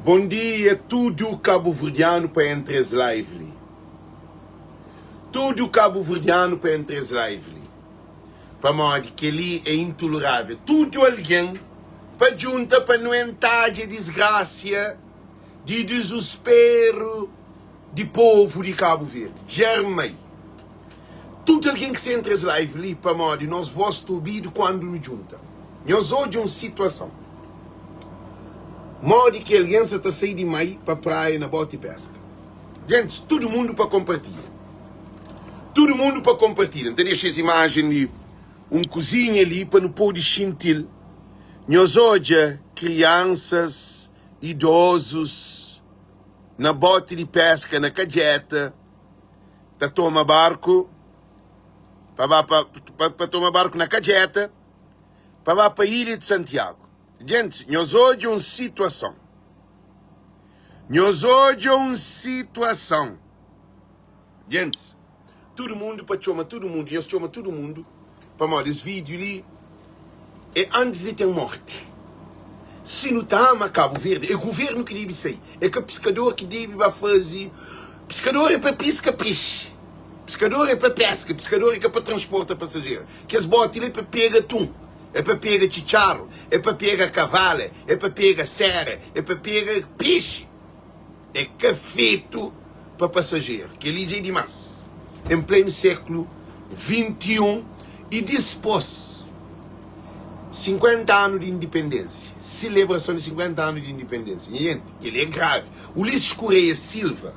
Bom dia tudo cabo-verdiano pa entra es live li. Tudo cabo-verdiano pa entra es live li. Pamodi keli é intolerável. Tudo alguém pa djunta pa nu entadja disgracia di dizusperu di povu di Cabo Verde. Djarmai. Tudo alguém ki sa entra es live li pamodi nos voz ta obidu quando nu djunta. Nhos odja um situação. Modi ki algen sa ta sai di mai pa praia na boti peska. Gentis, tudu mundu pa konpartilha. Tudu mundu pa konpartilha. N ta dexa es imajen di un kuzinha li pa nu pode xinti-l. Nhos odja kriansas, idozus na boti di peska, na kadjeta, ta toma barku pa ba pa, pa, pa toma barku na kadjeta pa ba pa ilha di Santiagu. Gentis, nhos odja un situason. Nhos odja un situason. Gentis, tudu mundu pa txoma tudu mundu, nhos txoma tudu mundu, pamodi es vídiu li é antis di ten morti. Si nu ta ama Kabu Verdi, é guvernu ki debe sai, é ka piskador ki debe ba faze. Piskador é pa piska pexi, piskador é pa peska, piskador é ka pa transporta pasajeru. Kes boti li é pa pega atun. É pa pega txitxaru, é pa pega kavala, é pa pega sera, é pa pega pexi. É ka fetu pa pasajeru. Kel-li dja é dimás. En plenu séklu 21 i dispôs 50 anu di indipendénsia, selebrason di 50 anu di indipendénsia. Nha jenti, kel-li é gravi. Ulisses Correia Silva,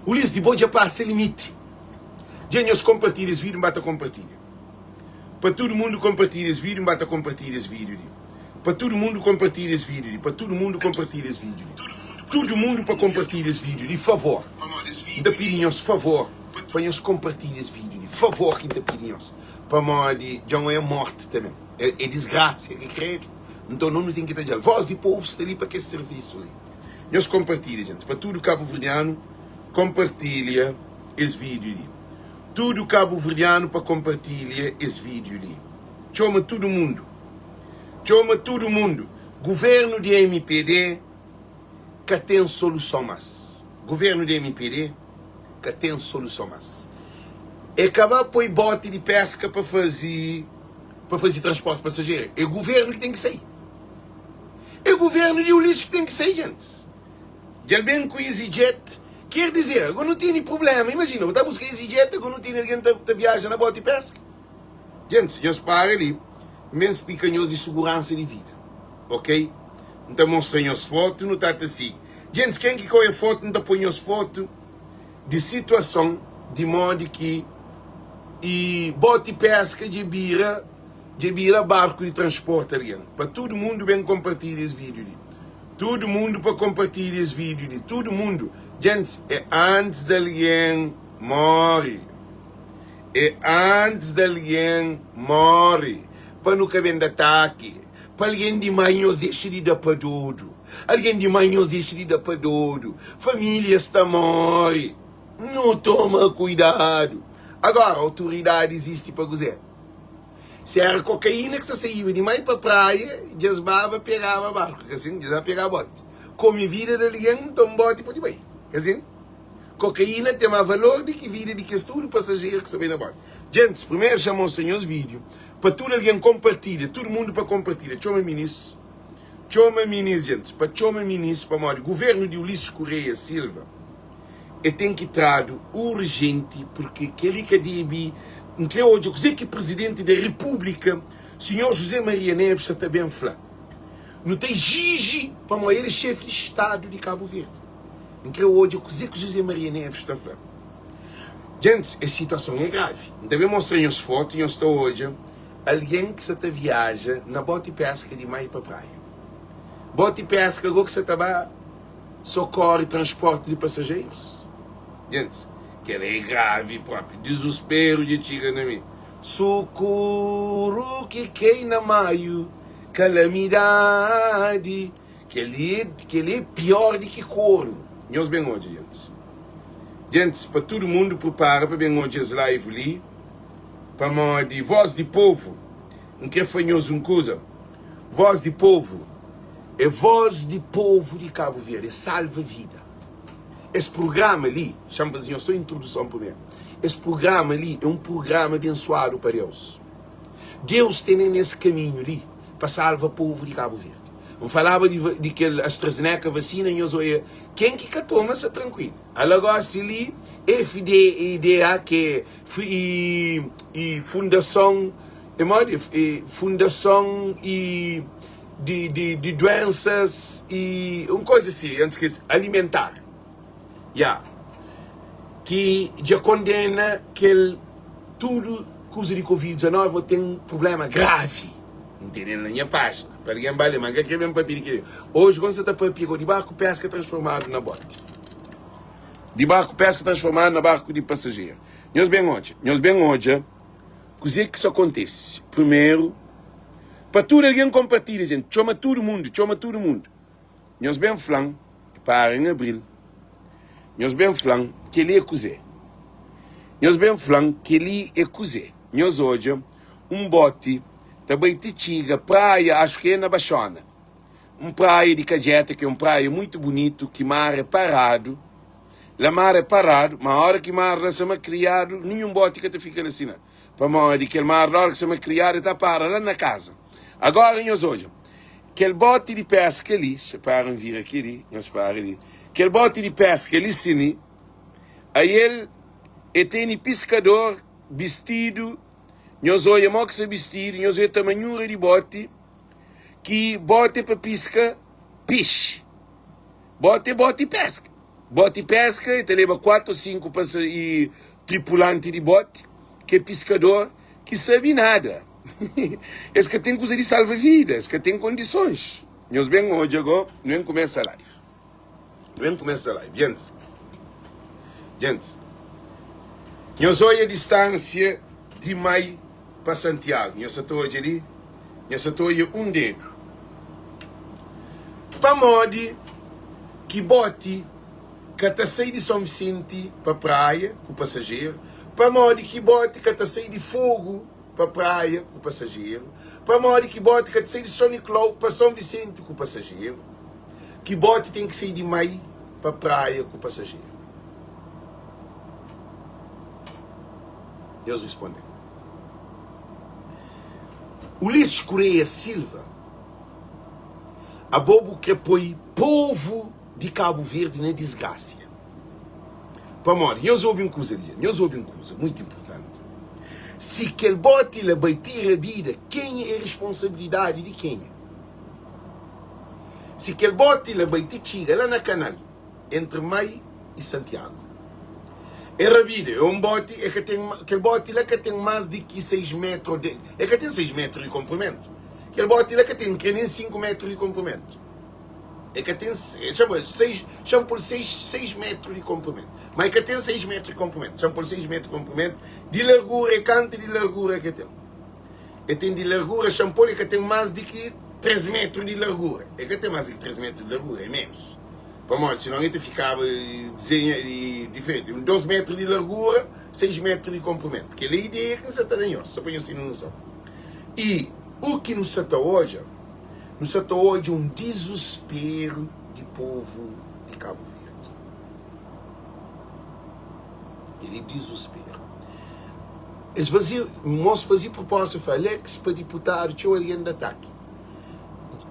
Ulisses, di bo dja pasa limiti. Dja nhos konpartilha es vídiu, N ba ta konpartilha. Pa tudu mundu konpartilha es vídiu, N ba ta konpartilha es vídiu li. Pa tudu mundu konpartilha es vídiu li. Pa tudu mundu konpartilha es vídiu li. Tudu mundu pa konpartilha es vídiu li, favor. N ta pidi nhos favor pa nhos konpartilha es vídiu li. Favor ki N ta pidi nhos. Pamodi dja N oia morti tanbe. É, é disgrasia ki kredu. Nton, no nu ten ki ta dja-l. Vós di povu sta li pa kes sirvisu li. Nhos konpartilha, jentis. Pa tudu kabuverdianu konpartilha es vídiu li. Tudu kabuverdianu pa konpartilha es vídiu li. Txoma tudu mundu. Txoma tudu mundu. Guvernu di mpd ka ten soluson más. Guvernu di mpd ka ten soluson más. E ka ba poi boti di peska pa faze pa faze transporti pasajeru. É guvernu ki ten ki sai. É guvernu di Ulisses ki ten ki sai, gentis. Dja-l ben ku EasyJet. Ker dizer, ago nu tene prublema. Imajina, bu ta buska EasyJet, ago nu tene algen ta, ta viaja na boti peska. Gentis, nhos para li, N ben splika nhos di suguransa di vida. Ok? N ta mostra nhos fotu, nu ta ta sigi. Gentis, ken ki ka oia fotu, N ta poi nhos fotu di situason di modi ki i boti peska dja bira dja bira barku di transporta algen. Pa tudu mundu ben konpartilha es vídiu li. Tudu mundu pa konpartilha es vídiu li. Tudu mundu. Gentis, é antis di algen móre. É antis di algen móre. Pa nu ka ben da ataki. Pa algen di mai nhos dexa di da pa dodu. Algen di mai nhos dexa di da pa dodu. Famílias ta móre. Nu toma kuidadu. Agora, autoridadi izisti pa kuzê? Si era kokaína ki sa saíba di mai pa praia, dja es baba pegaba barku, ka sin? Dja es ba pega boti. Kome vida di algen, nton boti pode bai, ka sin? Kokaína ten ma valor di ki vida di kes tudu pasajeru ki sta bai na boti. Gentis, primeru xa mostra nhos vídiu pa tudu algen konpartilha, tudu mundu pa konpartilha. Txoma minis, txoma minis, gentis, pa txoma minis, pamodi guvernu di Ulisses Correia Silva, E ten ki tradu urjenti purki keli ka debi. N kre odja kuze ki Prizidenti da Repúblika, Sinhor José Maria Neves sa ta ben fla. Nu ta exiji pamodi el é xefi di Stadu di Kabu Verdi. N kre odja kuze ki José Maria Neves ta fla. Gentis, es situason é gravi. N ta ben mostra nhos fotu, nhos ta odja algen ki sa ta viaja na boti peska di mai pa praia. Boti peska go ki sa ta ba. Sokori transporti di pasajeiros? Gentis, kel é gravi propi. Dizusperu dja txiga na mi. Sukuru ki kei na maiu, kalamidadi. Kel-li kel-li é pior di ki kornu. Nhos ben odja, gentis. Gentis, pa tudu mundu pripara pa ben odja es live li, pamodi Voz di Povu, N kre fla nhos un kuza, Voz di Povu. É voz di povu di Kabu Verdi, é salva vida. Es prugrama li, xa-m faze nhos só introduson primeru. Es prugrama li é un prugrama abensuadu pa Deus. Deus tene nes kaminhu li pa salva povu di Kabu Verdi. N falaba di, di kel AstraZeneca vasina, nhos oia, ken ki ka toma sa trankuilu. Ala gosi li, FDA, ki é i, i fundason, é modi? E fundason i di, di, di doenças i un koisa si, eu skesi, alimentar. Ya. Ki dja kondena kel tudu kuza di Covid-19 bo ten problema gravi. N tene na nha pájina. Pa algen ba lé, ma N ka kre ben papia di kel-li. Oji, kónde sa ta papia go di barku peska transformadu na boti. Di barku peska transformadu na barku di pasajeru. Nhos ben odja, nhos ben odja kuzê ki sa kontese. Primeru, pa tudu algen konpartilha, jenti. Txoma tudu mundu, txoma tudu mundu. Nhos ben fla-m, para N abri-l. Nhos ben fla-m kel-li é kuzê. Nhos ben fla-m kel-li é kuzê. Nhos odja un boti ta bai ti txiga praia, axu ki é na Baxona. Un praia di Kadjeta, ki é un praia muitu bunitu, ki mar é paradu. La mar é paradu, ma óra ki mar la sa makriadu, ninhun boti ka ta fika la sina. Pamodi kel mar la, óra ki sa makriadu, el ta para la na kaza. Agora nhos odja, kel boti di peska li, xa para N vira ki li, nhos para li. Kel boti di peska li si li, ael e tene piskador bistidu, nhos odja mo ki sta bistidu, nhos odja tamanhura di boti, ki boti é pa piska pexi. Boti é boti peska. Boti peska e ta leba 4 ou 5 pasa e tripulanti di boti ki é piskador ki sabi nada. Es ka ten kuza di salva vida, es ka ten kondisons. Nhos ben odja go, nu ben kumesa live. Nu ben kumesa live. Gentis, gentis, nhos odja distansia di mai pa Santiagu. Nhos sa ta odja li? Nhos sa ta odja un dedu. Pamodi ki boti ka ta sai di Son Visenti pa praia ku pasajeru? Pamodi ki boti ka ta sai di Fogu pa praia ku pasajeru? Pamodi ki boti ka ta sai di Son Niklau pa Son Visenti ku pasajeru? Ki boti ten ki sai di Mai pa praia ku pasajeru? Nhos responde-m. Ulisses Correia Silva, abo bu kre poi povu di Cabo Verde na disgrasia. Pamodi, nhos obi un kuza li, nhos obi un kuza muitu inpurtanti. Si kel boti la bai ti rabida, kenha é responsabilidadi di kenha? Si kel boti la bai ti txiga la na kanal, entri Mai i Santiagu. E rabida, é un boti, e ka ten, kel boti la ka ten más di ki 6 metru de, e ka ten 6 metru di konprimentu. Kel boti la ka ten kre nen 5 metru di konprimentu. E ka ten, xa poi 6, xa poi 6, 6 metru di konprimentu. Ma e ka ten 6 metru di konprimentu. Xa poi 6 metru di konprimentu di largura, e kantu di largura ke ten? E ten di largura, xa poi e ka ten más di ki 3 metru di largura. E ka ten más di ki 3 metru di largura, é menus. Pamodi sinon e ta fikaba dizenha diferenti. Un 2 metru di largura, 6 metru di konprimentu. Kel-li é ideia ki N sa ta da nhos, sô pa nhos ten un noson. I u ki nu sa ta odja? Nu sa ta odja un dizusperu di povu di Kabu Verdi. Kel-li é dizusperu. Es faze, mos faze propósta, fla, Alex pa diputadu, txeu algen da ataki.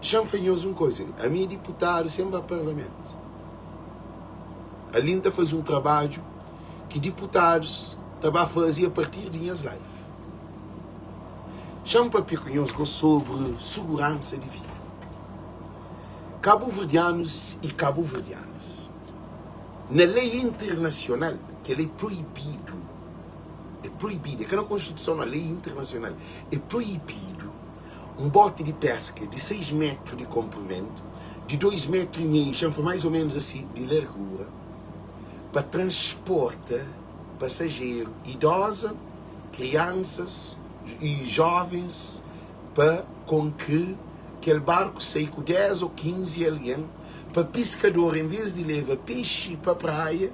Xa-m fla nhos un koza li, ami é diputadu sen ba parlamentu. Ali N ta faze un trabadju ki diputadus ta ba faze a partir di nhas live. Xa-m papia ku nhos go sobri suguransa di vida. Kabuverdianus i kabuverdianas, na lei internasional, kel-la é proibidu, é proibidu, é ka na konstituison, na lei internasional, é proibidu Un boti di peska di 6 metru di konprimentu, di 2 metru i meiu, xa-m fla mais o menus asi, di largura, pa transporta pasajeru idoza, kriansas i jovens pa konkri kel barku sai ku 10 o 15 algen pa piskador en ves di leva pexi pa praia,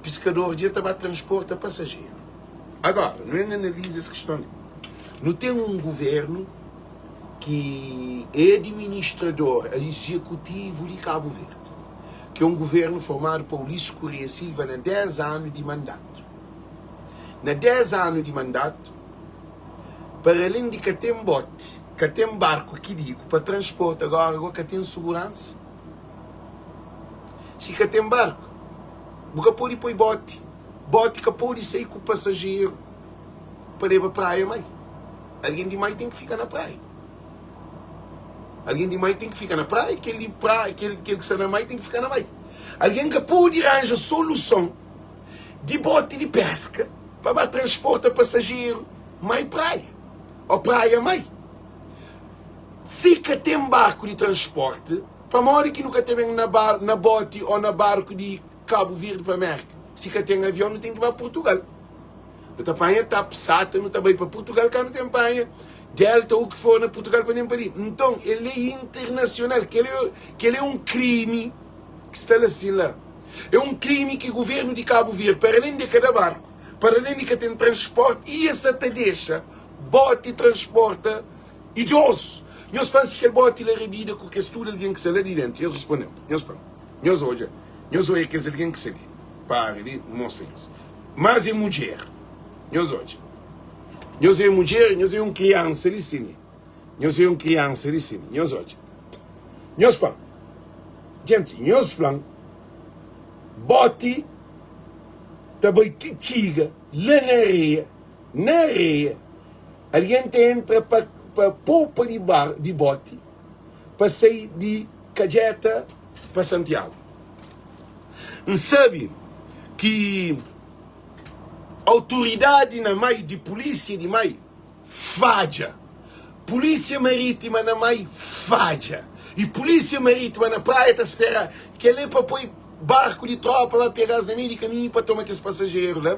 piskador dja ta ba transporta pasajeru. Agora, nu ben analiza es kiston li. Nu ten un guvernu. Ki é adiministrador izekutivu di Kabu Verdi, ki é un guvernu formadu pa Ulisses Correia Silva na 10 anu di mandatu. Na 10 anu di mandatu, para alén di ka ten boti, ka ten barku ki digu pa transporta, agora go ka ten suguransa. Si ka ten barku, bu ka pode poi boti, boti ka pode sai ku pasajeru pa leba praia mai. Algen di mai ten ki fika na praia. Algen di mai ten ki fika na praia, kel di praia, kel kel ki sta na mai ten ki fika na mai. Algen ka pode ranja soluson di boti di peska pa ba transporta pasajeru mai praia ô praia mai. Si ka ten barku di transporti, pamodi ki nu ka ta ben na bar, na boti ô na barku di Kabu Verdi pa Merka? Si ka ten avion, nu ten ki ba Purtugal. Nu ta panha tap sata nu ta bai pa Purtugal ka nu ten panha delta u ki for na Purtugal pa nen pa li. Nton el é internasional kel kel é un krimi ki sta la sin la. É un krimi ki guvernu di Kabu Verdi para alén di ka da barku, para alén di ka ten transporti i es sa ta dexa boti transporta idozus. Nhos fla si kel boti la rabida ku kes tudu algen ki sta la di dentu. Nhos responde-m, nhos fla-m, nhos odja, nhos oia kes algen ki sta li. Para li, N mostra nhos. Mas é mudjer. Nhos odja. Nhos é mudjer, nhos é un kriansa li sin. Nhos é un kriansa li sin. Nhos odja. Nhos fla-m. Jenti, nhos fla-m, boti ta bai ti txiga la na areia, na areia, algen ta entra pa, pa popa di bar, di boti, pa sai di Kadjeta pa Santiagu. N sabe ki autoridadi na mai di pulísia di mai fadja. Pulísia marítima na mai fadja. I pulísia marítima na praia ta spera kel-li pa poi barku di trópa ba pega-s na meiu di kaminhu pa toma kes pasajeru la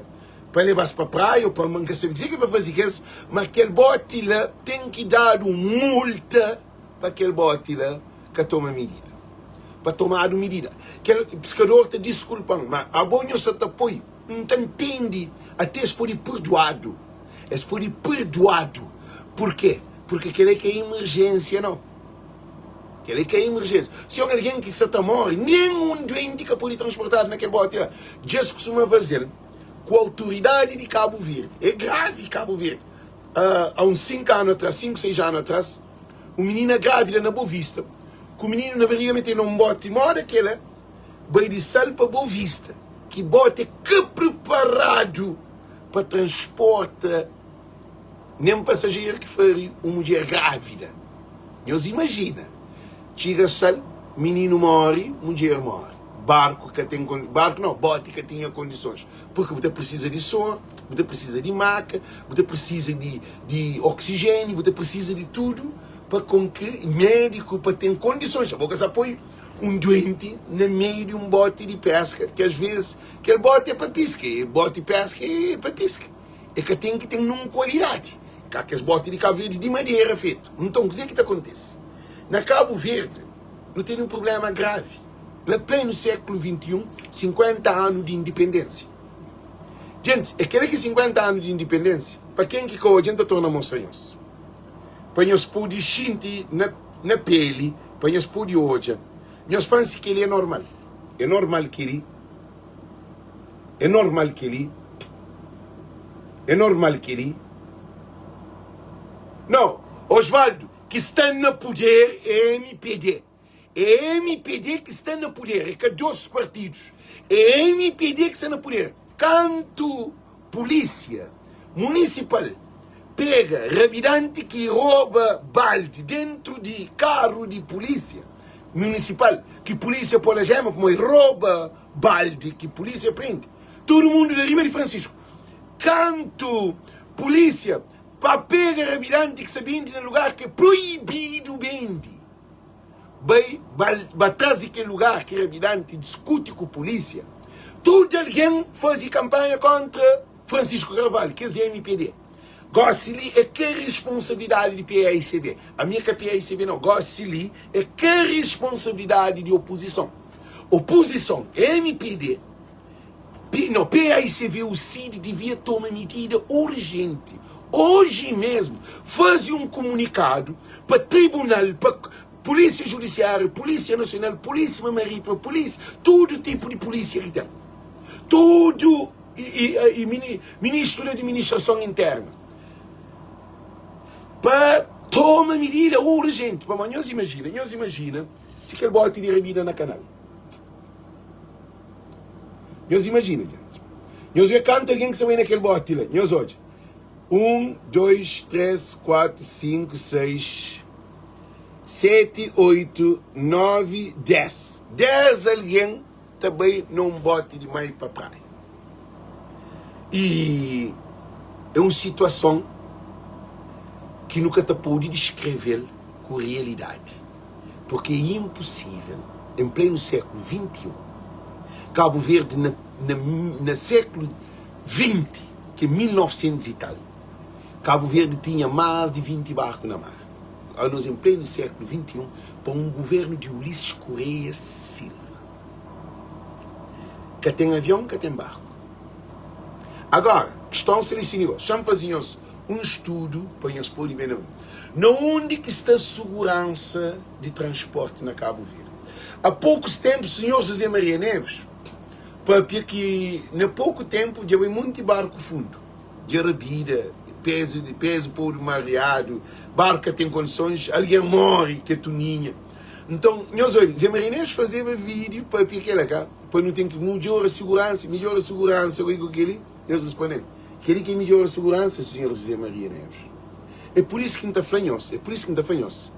pa leba-s pa praia ô pa N ka sabe kuzê ki pa faze ku es. Ma kel boti la ten ki dadu multa pa kel boti la. ka toma midida. Pa tomadu midida. Kel piskador ta diskulpa-m, ma abo nho sa ta poi N ta ntende ate es pode perduadu. Es pode perduadu. Purkê? Purke kel-la é ka imerjénsia, nau. Kel-la é ka imerjénsia. Si un algen ki sa ta móre, nen un duenti ka pode transportadu na kel bóti la. Dja es kustuma faze-l ku autoridadi di Kabu Verdi. É gravi Kabu Verdi. A uns 5 anu atras, 5, 6 anu atras, Un minina grávida na Bovista ku mininu na bariga mete na un boti moda kela bai di Sal pa Bovista ki boti é ka preparadu pa transporta nen pasajeru ki fari un mudjer grávida nhos imajina txiga Sal mininu mori mudjer mori barku ka ten barku nau boti ka tinha kondisons purki bu ta prisiza di sor bu ta prisiza di maka bu ta prisiza di di oxigênio, bu ta precisa di tudo pa com que médico pa tem condições. Abo ka sa poi um doente na meio di um bote di pesca, que às vezes kel bote é pa pisca, e bote pesca é pa pisca. E ka tem que tem num qualidade. Ka kes bote di Cabo Verde di madeira feito. Então, kuzê ki ta acontece? Na Cabo Verde, nu tem um problema grave. Na pleno século 21, 50 ano di independência. Djentis, é kel-li ki 50 anu di indipendénsia, pa ken ki ka odja, N ta torna mostra nhos, pa nhos pode xinti na na peli, pa nhos pode odja. Nhos fla-m si kel-li é normal. É normal kel-li? É normal kel-li? É normal kel-li? Nau, Osvaldo, ki sta na puder é mpd. É mpd ki sta na puder, é ka dos partidus. É mpd ki sta na puder. Kantu pulísia munisipal pega rabidanti ki roba baldi dentru di karu di pulísia munisipal, ki pulísia pô na jema pamodi roba baldi ki pulísia prende, tudu mundu da riba di Francisco. Kantu pulísia pa pega rabidanti ki sta bende na lugar ki é proibidu bende, bai ba tras di kel lugar ki rabidanti diskuti ku pulísia. Tudu algen faze kanpanha kóntra Francisco Carvalho, kes di mpd. Gósi li é ka responsabilidadi di paicv. Ami é ka paicv nau. Gósi li é ka responsabilidadi di opozison. Opozison, mpd, P, nau, paicv, u CID devia toma midida urjenti. oji mesmu faze un kumunikadu pa tribunal, pa Pulísia Judisiáriu, Pulísia Nasional, Pulísia Marítima, Pulísia, tudu tipu di pulísia ki ten. Tudu i, i, i Ministru di Administrason Interna pa toma midida urjenti. Pamodi nhos imajina, nhos imajina si kel boti di rabida na kanal. Nhos imajina, gente. Nhos vê kantu algen ki sta bai na kel boti la. Nhos odja. 1, 2, 3, 4, 5, 6, 7, 8, 9, 10. 10 algen ta bai na un boti di mai pa praia. I é un situason ki nu ka ta pode diskreve-l ku realidadi, purki é inposível, en plenu sékulu 21, Kabu Verdi na, na, na sékulu 20, ki é 1900 i tal, Kabu Verdi tinha más di 20 barku na mar. Anos, en plenu sékulu 21, pa un guvernu di Ulisses Correia Silva, ka ten avion, ka ten barku. Agora, kiston sta li si nigo. Xa-m faze nhos un studu pa nhos pode ben na na undi ki sta suguransa di transporti na Kabu Verdi. A pokus tenpu, sinhor José Maria Neves papia ki na poku tenpu dja bai monti barku fundu, dja rabida, pezu di pezu podu mariadu, barku ka ten kondisons, algen more ke tuninha. Nton, nhos odja, Zé Maria Neves fazeba vídiu papia kela ka pa nu ten ki midjora siguransa, midjora siguransa, oi ku keli? Nhos responde-m, Kel-li ki é midjora siguransa, sinhor José Maria Neves. É pur isu ki N ta fla nhos, é pur isu ki N ta fla nhos,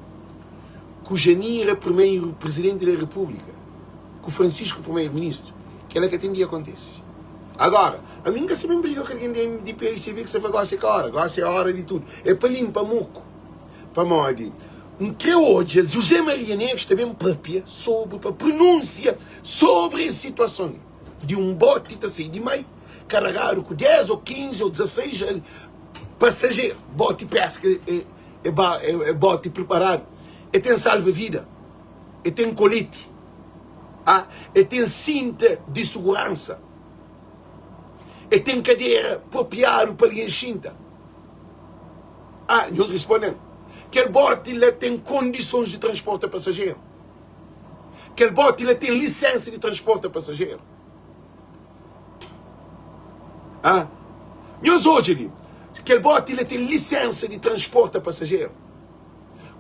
ku Janira primeiro Presidenti da Repúblika, ku Francisco primeiro Ministru, kel-la ka ten di akontese. Agora, ami N ka sabe N briga ku algen di MDP i CV ki sa fla gosi é ka ora, gosi é ora di tudu. É pa linpa moku. Pamodi N kre odja José Maria Neves ta ben papia sobri, pa pronúnsia sobri es situason li, di un boti ta sai di mai, karagadu ku 10 ô 15 ô 16 pasajeru, boti peska é, é, é, é boti preparadu, é ten salva-vida, é ten koleti, ah, é ten sinta di suguransa, é ten kadera propiadu pa algen xinta. Ah, nhos responde-m, kel boti la ten kondisons di transporta pasajeru? Kel boti la ten lisensa di transporta pasajeru? Ah, nhos odja li, kel boti la ten lisensa di transporta pasajeru.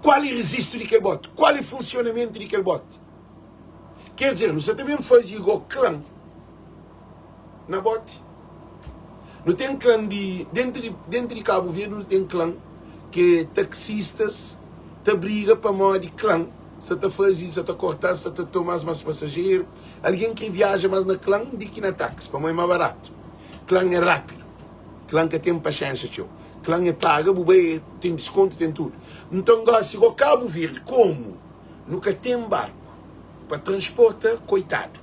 Kual é rezistu di kel boti? Kual é funsionamentu di kel boti? Ker dizer, nu sa ta ben faze igual klan na boti. Nu ten klan di, dentu di, dentu di Kabu Verdi nu ten klan ke taksistas ta briga pamodi klan sa ta faze, sa ta korta-s, sa ta toma-s mas pasajeru. Algen kre viaja mas na klan di ki na taksi, pamodi é ma baratu. Klan é rápidu, klan ka ten paxénxa txeu. Klan é paga, bu bai, ten diskontu, ten tudu. Nton gosi go Kabu Verdi, komu nu ka ten barku pa transporta koitadu,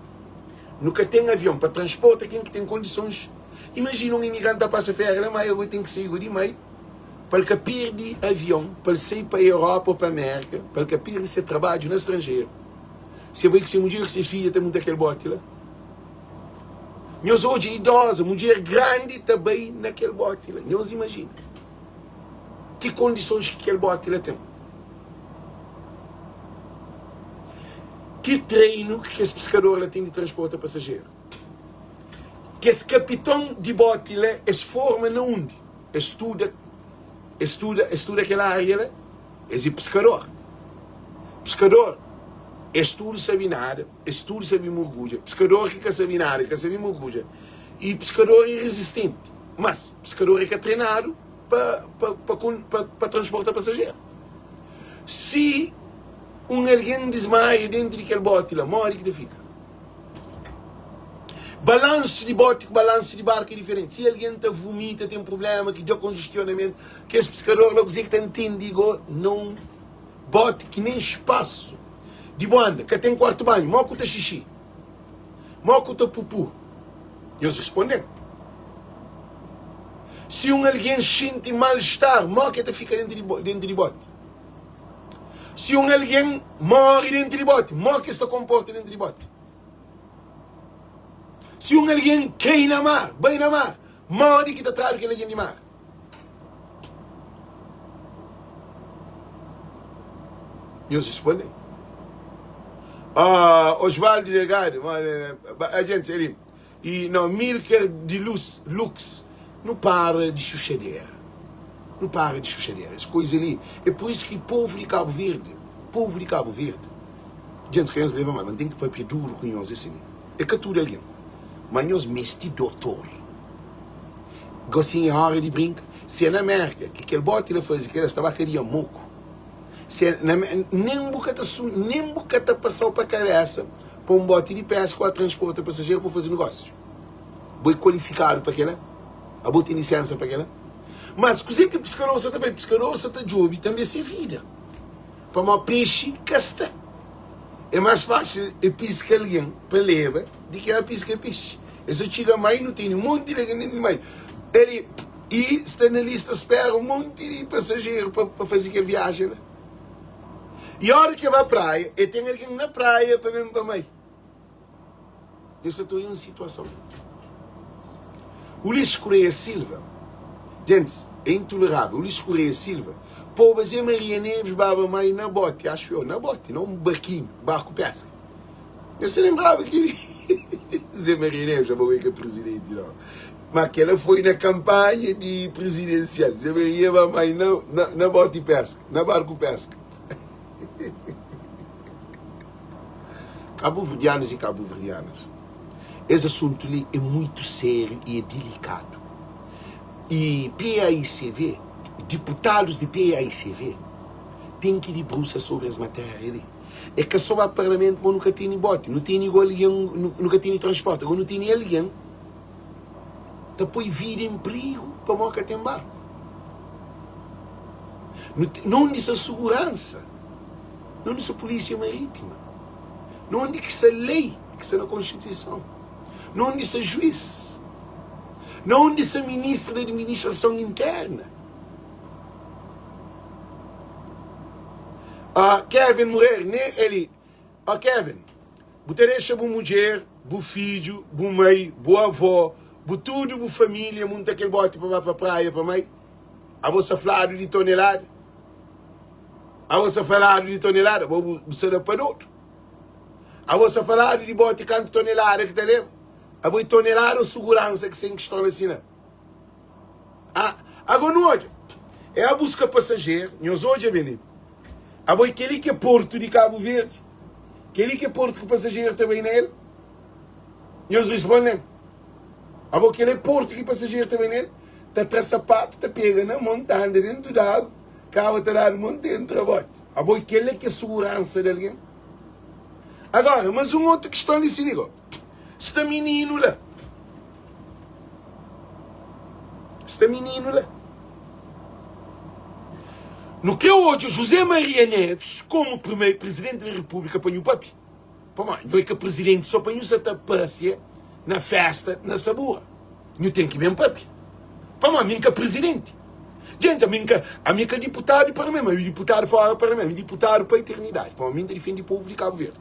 nu ka ten avion pa transporta ken ki ten kondisons, imajina un imigranti ta pasa féria la mai, el ten ki sai go di mai pa el ka pirdi avion, pa el sai pa Europa o pa Amérika, pa el ka pirdi se trabadju na stranjeru. Se bai ku se mudjer ku se fidja ta muda kel boti la. Nhos odja idosa, mudjer grandi ta bai na kel boti la. Nhos imajina ki kondisons ki kel boti la ten. Ki treinu ki kes piskador la ten di transporta pasajeru. Kes kapiton di boti la es forma na undi? Es studa, es studa, es studa kel aria la? Es é piskador. Piskador, es tudu sabe nada, es tudu sabe murgudja. Piskador ki ka sabe nada, ka sabe murgudja. I piskador é rezistenti, mas piskador é ka trenadu pa, pa, pa, pa, pa transporta pasajeru. Si un algen dismaia dentu di kel boti la, modi ki ta fika? Balansu di boti ku balansu di barku é diferenti. Si algen ta vumita, ten prubléma ki dja konjestionamentu, Kes piskador la kuzê ki ta ntende go na un boti ki nen spasu di bu anda ka ten kuartu banhu mo ku ta xixi mo ku ta pupu nhos responde-m si un algen xinti mal star mo ke ta fika dentu di dentu di boti si un algen mori dentu di boti mo ke sta konporta dentu di boti si un algen kai na mar bai na mar modi ki ta tradu kel algen di mar. Nhos responde. Ah, Osvaldo Delgado, a gente, ele, e não, Milker de Luz, Lux, não para de chuchadeira. Não para de chuchadeira. As coisas ali. É por isso que povo de Cabo Verde, povo de Cabo Verde, gente, que leva mal, mas tem que papia duro com nós assim. É que tudo alguém. Mas nós mesti doutor. Gosinha é hora de brinca. Se é na América, que aquele bote lá faz, que ela estava queria moco. Se na, nem bu ka ta su, nem bu ka ta passau pa cabeça pa um bote de pesca ou a transporta passageiro pa fazer negócio. Bo é qualificado pa kela? Abo tem licença pa kela? Mas kuzê ki piskador sa ta fai? Piskador sa ta djobe tanbe se vida. Pamó pexi ka sta. É más fásil e piska algen pa leba di ki a piska pexi. E sa txiga mai nu tene un monti di algen dentu di mai. El i sta na lista spera un monti di pasajeru pa pa faze kel viajen la. I ora ki e ba praia, e ten algen na praia pa ben pa mai. Nhos sta ta oia un situason. Ulisses Correia Silva, Gentis, é intolerável. Ulisses Correia Silva poba Zé Maria Neves baba mai na bote, acho eu, na bote, não um barquinho, barco pesca. Eu se lembrava que Zé Maria Neves já foi que é presidente, não. Mas aquela foi na campanha de presidencial. Zé Maria baba mai na, na, na bote pesca, na barco pesca. Kabuverdianus i kabuverdianas, es asuntu li é muitu sériu i é dilikadu. I paicv, diputadus di paicv ten ki dibrusa sobri es matéria li. É ka so ba parlamentu ma nu ka tene boti, nu tene igual algen, nu ka tene transporti, agora nu tene algen ta poi vida en prigu pamodi ka ten barku. Nu na undi sta suguransa? Na undi sta pulísia marítima? Na undi ki sta lei ki sta na konstituison? Na undi sta juís? Na undi sta ministru di administrason interna? Ah, Kevin Moreira, ne eli. Ah, Kevin, bu ta dexa bu mudjer, bu fidju, bu mai, bu avó, bu tudu bu família munta kel boti pa ba pa praia pa mai? Abo sa fladu di tonelada? Abo sa faladu di tonelada? Abo bu sa da pa dodu? Abo sa faladu di boti kantu tonelada ki ta leba? Abo e tonelada ou suguransa ki sen kiston la sina? Ah, ago nu odja. É a buska pasajer, nhos odja ben li. Abo e keli ki é portu di Kabu Verdi? Keli ki é portu ki pasajer ta bai na el? Nhos risponden. Abo kel é portu ki pasajeru ta bai nel, ta tra sapatu, ta pega na mon, ta anda dentu di agu, kaba ta dadu mon, ta entra boti. Abo kel é ki é suguransa di algen? Agora, mas un otu kiston li si liga. Sta mininu la. Sta mininu la. Nu kre odja José Maria Neves komu primeiro presidenti di Repúblika pa nhu papia. Pamodi nhu é ka presidenti so pa nhu sa ta pasia na festa na sabura. Nhu ten ki ben papia. Pamodi mi N ka presidenti. Djenti, ami N ka, ami ka diputadu di parlamentu, ami diputadu fora parlamentu, ami diputadu pa eternidadi. Pamodi mi N ta difendi povu di Kabu Verdi.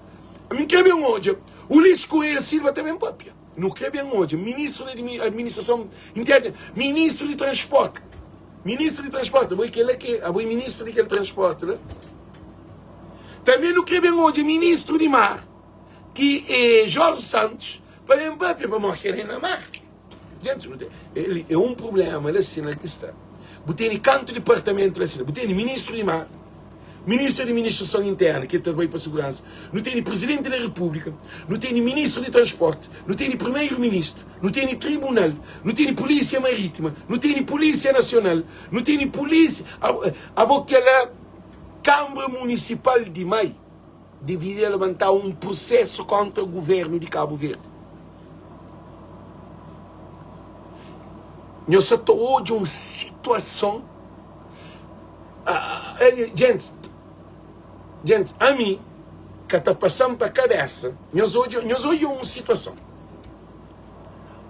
Ami N kre ben odja Ulisses Correia Silva ta ben papia. Nu kre ben odja ministru di administrason interna, ministru di transporti. Ministru di transporti, abo é kela ke, abo é ministru di kel transporti la. Tanbê nu krê ben odja ministru di mar, ki é Jorge Santos, pa ben pâpia pamodi kel é na mar. Gentis, nu ten, el é un prubléma la sina ki sta. Bu tene kantu dipartamentu la sina? Bu tene ministru di mar, ministru di administrason interna, ki ta bai pa suguransa, nu tene prizidenti di repúblika, nu tene ministru di transporti, nu tene primeru-ministru, nu tene tribunal, nu tene pulísia marítima, nu tene pulísia nasional, nu tene pulísia. Abo kel-la. Kambra Munisipal di Mai deveria labantá un prusesu kontra guvernu di Kabu Verdi. Nhos sa ta odja un situason Gentis, gentis, ami ka ta pasa-m pa kabesa Nhos odja, nhos odja un situason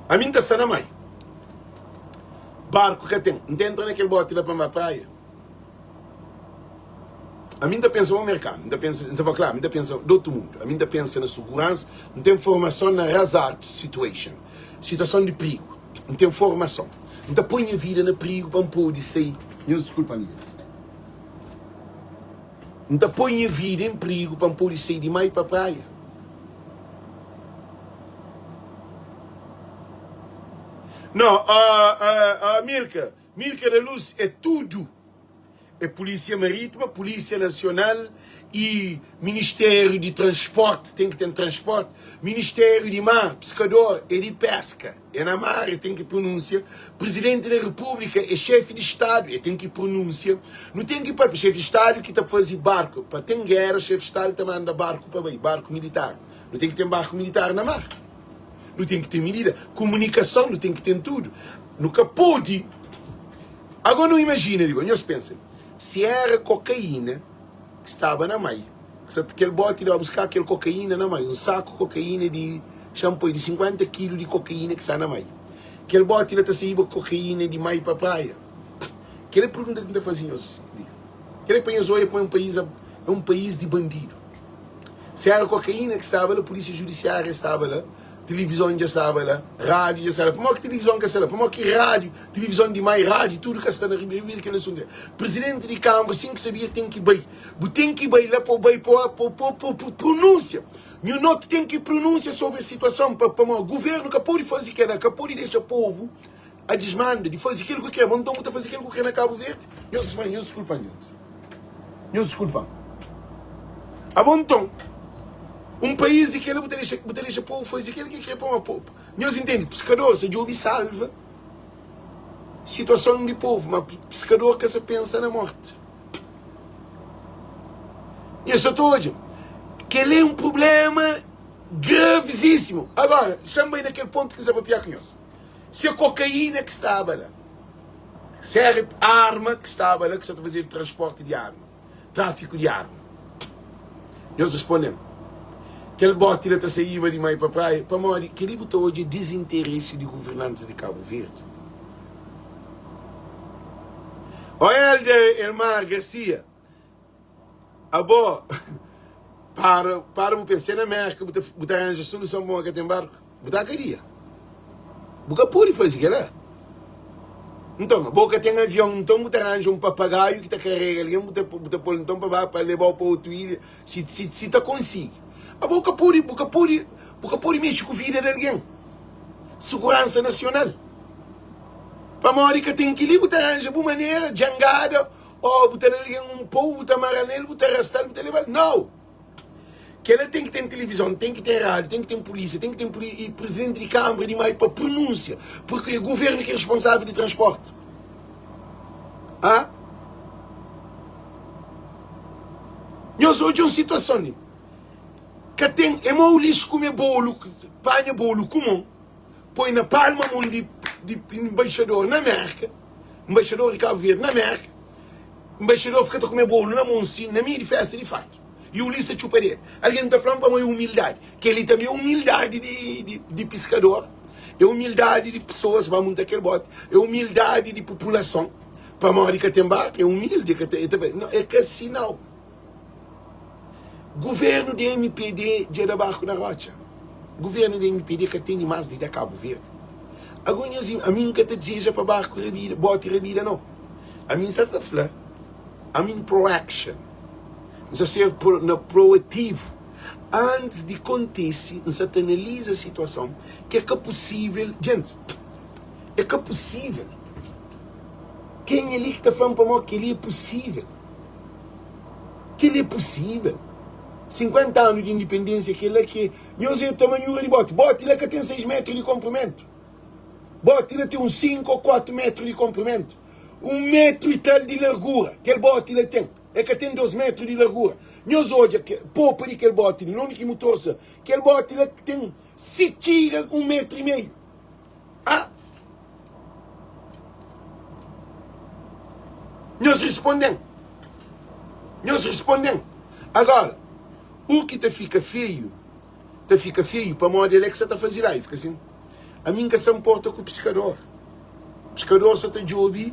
Ami N ta sta na Mai Barku ka ten, N ta entra na kel boti la pa N ba praia Ami N ta pensa mo merkanu, N ta pensa, N ta fla klaru, mi ta pensa di otu mundu. Ami N ta pensa na suguransa, N ten formason na hazard situation, situason di prigu. N ten formason. N ta poi nha vida na prigu pa N pode sai. Nhos diskulpa-m, gentis. N ta poi nha vida en prigu pa N pode sai di mai pa praia. No, uh, uh, uh, Milka, Milka da Luz é tudu. É Polícia Marítima, Polícia Nacional e Ministério de Transporte, tem que ter transporte. Ministério de Mar, pescador, é de pesca, é na mar, é tem que pronúncia. Presidente da República é chefe de Estado, é tem que pronúncia. Não tem que para chefe de Estado que tá fazer barco, para tem guerra, chefe de Estado tá manda barco para bem, barco militar. Não tem que ter barco militar na mar. Não tem que ter medida. Comunicação, não tem que ter tudo. Nunca pode Ago nu imajina li, nhos pensa, si era kokaina ki staba na mai, ki sa kel boti ba buska kel kokaina na mai, un saku kokaina di xanpoi di 50 kilu di kokaina ki sta na mai, kel boti la ta saiba kokaina di mai pa praia? Kel é pergunta ki N ta faze nhos li. Kel é pa nhos oia pa un país é un país di bandidu. Si era kokaina ki staba la, polísia judisiária staba la. Tilivizon dja staba la, rádiu dja staba la. Pamodi ki tilivizon ka sta la? Pamodi ki rádiu, tilivizon di mai, rádiu, tudu ka sta na riba di kel asuntu la? Prizidenti di Kánmara, sin ki sabia, ten ki bai. Bu ten ki bai la pa bu bai pa bu pa bu prunúnsia. Nhu Notu ten ki prunúnsia sobri es situason pa pamodi guvérnu ka pode faze kel-la, ka pode dexa povu a dismanda di faze kel ku kre. Bo nton bu ta faze kel ku kre na Kabu Verdi? Nhos nhos diskulpa-m, djentis. Nhos diskulpa-m. Abo nton, un país di kela bu ta dexa, bu ta dexa povu faze kel ki kre pa uma pobu. Nhos intende? Piskador sa djobe salva situason di povu, ma piskador ka sa pensa na morti. Nhos sa ta odja, kel é un problema gravizísimu. Agora, xa-m bai na kel pontu ki N sa papia ku nhos. Se kokaína ki staba la. Séria arma ki staba la ki sa ta fazedu transporti di arma, trafiku di arma. Nhos responde-m, kel boti la ta saíba di mai pa praia? Pamodi kel-li bu ta odja dizinteresi di governantis di Kabu Verdi. Ó Helder Elmar Garcia, Abo para para bu pensa, se na Merka bu ta bu ta ranja soluson pa ka ten barku, bu ta kadia. Bu ka pode faze kela. Nton, abo ka ten avion, nton bu ta ranja un papagaiu ki ta karega algen, bu ta bu ta pol nton pa ba pa lebau pa otu ilha, si si si ta konsigi. Abo ka pode bu ka pode bu ka pode mexe ku vida di algen. Seguransa nasional. Pamodi ka ten kili bu ta ranja bu manera, jangada Ô bu ta da algen un pou, bu ta mara-l nel, bu ta rasta-l, bu ta leba-l. Nau! Kela ten ki ten tilivizon, ten ki ten rádiu, ten ki ten pulísia, ten ki ten i prizidenti di kanbra di mai pa prunúnsia, purki é guvernu ki é responsável di transporti. Ha? Nhos odja un situason li. Ka ten, é mau lixu kume bolu, panha bolu ku mon. poi na palma mon di di embaixador na Merka, embaixador di Cabo Verde na Merka, embaixador fika ta kume bolo na mon si, na meio di festa di fatu. E Ulisses ta txupa dedo. Algen ta fla-m pamo é humildadi. Kel-li tanbe é humildadi di, di, di piskador, é humildadi di pesoas ba munta kel boti, é humildadi di populason. Pamodi ka ten barku, é humildi, ka ta, é ta, não, é ka si nau. Governo di mpd dja da barco na rotxa. Governo di mpd ka tene mas di da Cabo Verde. Ago nhos ami nka ta dizeja pa barco rabida, boti rabida não. Ami nsa ta fla, I'm in proaction. Nsa ser pro, na proativo. Antes di kontise, nsa ta analiza situason ki é ka possível, gente, é ka possível. Kenha li ki ta fla-m pamodi kel-li é possível? Kel-li é pusível? 50 anu di indipendênsia, kel-la ki é. Nhos é tamanhura di bóti. Bóti la ka ten 6 métru di konprimentu. Bóti la ten uns 5 ô 4 métru di konprimentu. Un métru i tal di largura. Kel bóti la ten. El ka ten 2 métru di largura. Nhos odja popa di kel bóti li, undi ki mutor sta. Kel bóti la ten, si txiga, un métru i meiu. Ah! Nhos responde-m. Nhos responde-m. Agora, u ki ta fika feiu, ta fika feiu pamodi el é ki sa ta faze live, ka sin? Ami N ka sa nporta ku piskador. Piskador sa ta djobe,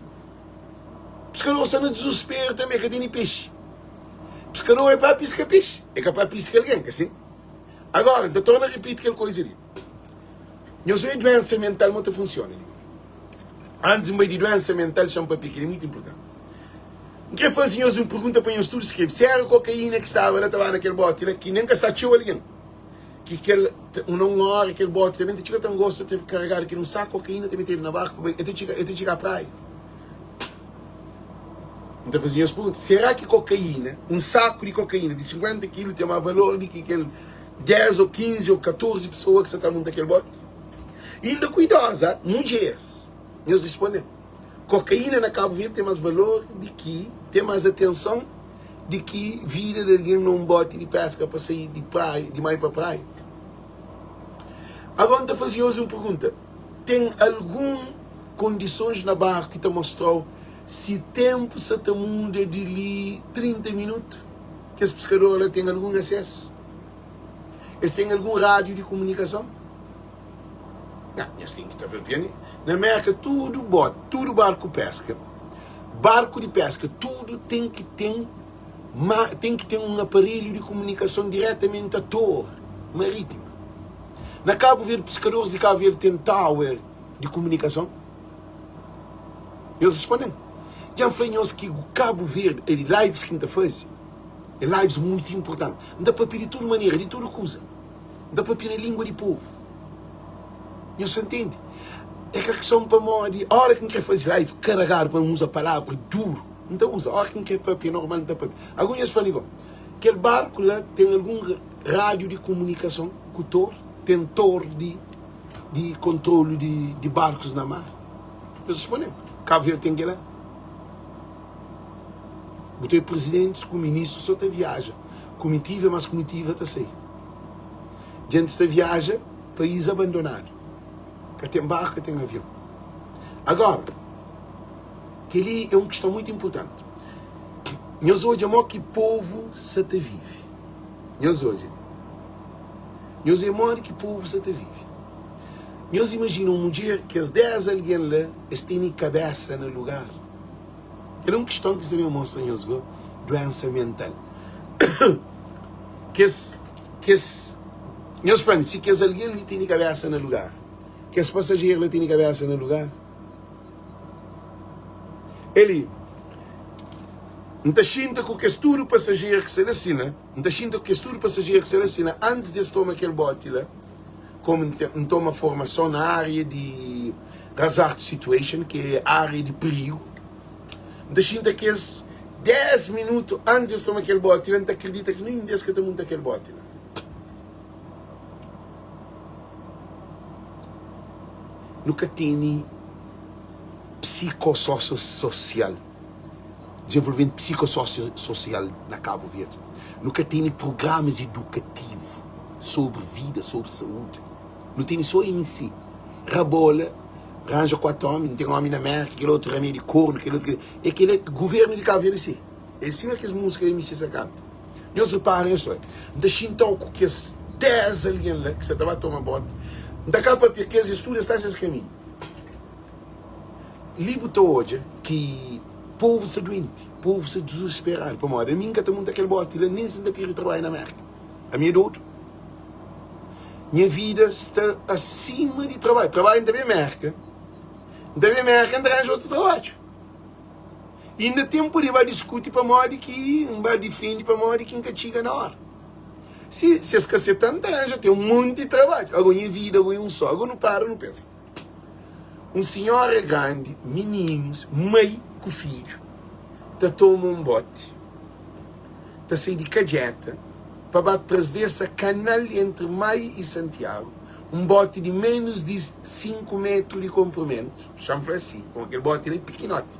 piskador sa na dizusperu tanbe, ka tene pexi. Piskador é pa piska pexi, é ka pa piska algen, ka sin? Agora, N ta torna ripiti kel koiza li. Nhos obi duensa mental mo ta funsiona li. Antis n bai di duensa mental xa-m papia kel-li é mutu inpurtanti. N krê faze nhos un pergunta pa nhos tudu skrebe. Si éra kokaína ki staba la ta ba na kel bóti la, ki nen ka sta txeu algen, ki kel na un óra kel bóti ta ben ta txiga ta ngosta ta karegadu kel un saku kokaína ta metedu na barku pa bai, el ta txiga, el ta txiga praia. N ta faze nhos pergunta, será ki kokaína, un saku di kokaína di 50 kilu ten más valor di ki kel 10 ô 15 ô 14 pesoa ki sta ta munta kel bóti? Inda kuidoza, mudjeris, nhos responde-m. Kokaína na Kabu Verdi ten más valor di ki, ten más atenson di ki vida di algen na un boti di peska pa sai di praia, di mai pa praia. Agora N ta faze nhos un pergunta, ten algun kondisons na barku ki ta mostra-u si tenpu sa ta muda di li 30 minutu? Kes piskador la ten algun asesu? Es ten algun rádiu di kumunikason? Nha, nhos ten ki ta papia ne. Na Merka tudu bot, tudu barku peska, barku di peska, tudu ten ki ten ma ten ki ten un aparelhu di kumunikason diretamenti a tor maritima. Na Kabu Verdi, piskadoris di Kabu Verdi ten tower di kumunikason? Nhos responde-m. Dja N fla nhos ki Kabu Verdi, e lives ki N ta faze, é lives muitu inportanti. N ta papia di tudu manera, di tudu kuza. N ta papia na língua di povu. Nhos ta ntende? É ka kison pamodi óra ki N krê faze live karagadu pa N uza palavra duru, N ta uza. Óra ki N krê papia normal, N ta papia. Ago nhos fla-m igual, kel barku la ten algun rádiu di kumunikason ku tor? Ten tor di di kontrolu di di barkus na mar? Nhos responde-m, Kabu Verdi ten kel-la? Bu ten prizidentis ku ministrus so ta viaja, kumitiva mas kumitiva ta sai. Djentis ta viaja país abandonadu, ka ten barku, ka ten avion. Agora, kel-li é un kiston mutu inpurtanti. Nhos odja mo ki povu sa ta vive. Nhos odja li. Nhos odja modi ki povu sa ta vive. Nhos imajina un mudjer, kes 10 algen la, es tene kabésa na lugar. Kel é un kiston ki sta ben mostra nhos go duensa mental. Kes, kes, nhos fla-m si kes algen li tene kabésa na lugar, kes pasajeru la tene kabésa na lugar? Eli, N ta xinta ku kes tudu pasajeru ki sta la sina, N ta xinta ku kes tudu pasajeru ki sta la sina antis di es toma kel boti la. Komu N ten, N toma formason na ária di Hazard Situation, ki é ária di perigu, N ta xinta kes 10 minutu antis di es toma kel boti la, N ta kridita ki ninhun di es ka ta munta kel boti la. Nu ka tene psikosocio-sosial, dizenvolvimentu psikosocio-sosial na Kabu Verdi. Nu ka tene prugramas idukativu sobri vida, sobri saúdi. Nu tene so MC. Rabola, ranja 4 omi, nu ten omi na Merka, kel otu ramedi kornu, kel otu kel. É kel guvernu di Kabu Verdi si. É sima kes musika MC sa kanta. Nhos repara nhos fla, N ta xinta-u ku kes 10 algen la ki sa ta ba toma boti. N ta ka papia kes, es tudu es sta ses kaminhu. Li bu ta odja ki povu sta duenti, povu sta dizusperadu. Pamodi ami N ka ta munta kel boti la nen si N ta perde trabadju na Merka. Ami é dodu. Nha vida sta asima di trabadju. Trabadju N ta ben Merka, N ta ben Merka N ta ranja otu trabadju. Inda ten pode ba diskuti pamodi ki N ba difende pamodi ki N ka txiga na ora. Si si es ka seta-m N ta ranja ten un monti di trabadju. Ago nha vida ago é un só. Ago nu para nu pensa. Un sinhora grandi, mininus, mai ku fidju ta toma un boti ta sai di Kadjeta pa ba travesa kanal entri Mai i Santiagu, un boti di menus di 5 metru di konprimentu, xa-m fla si, pamodi kel boti la é pikinoti,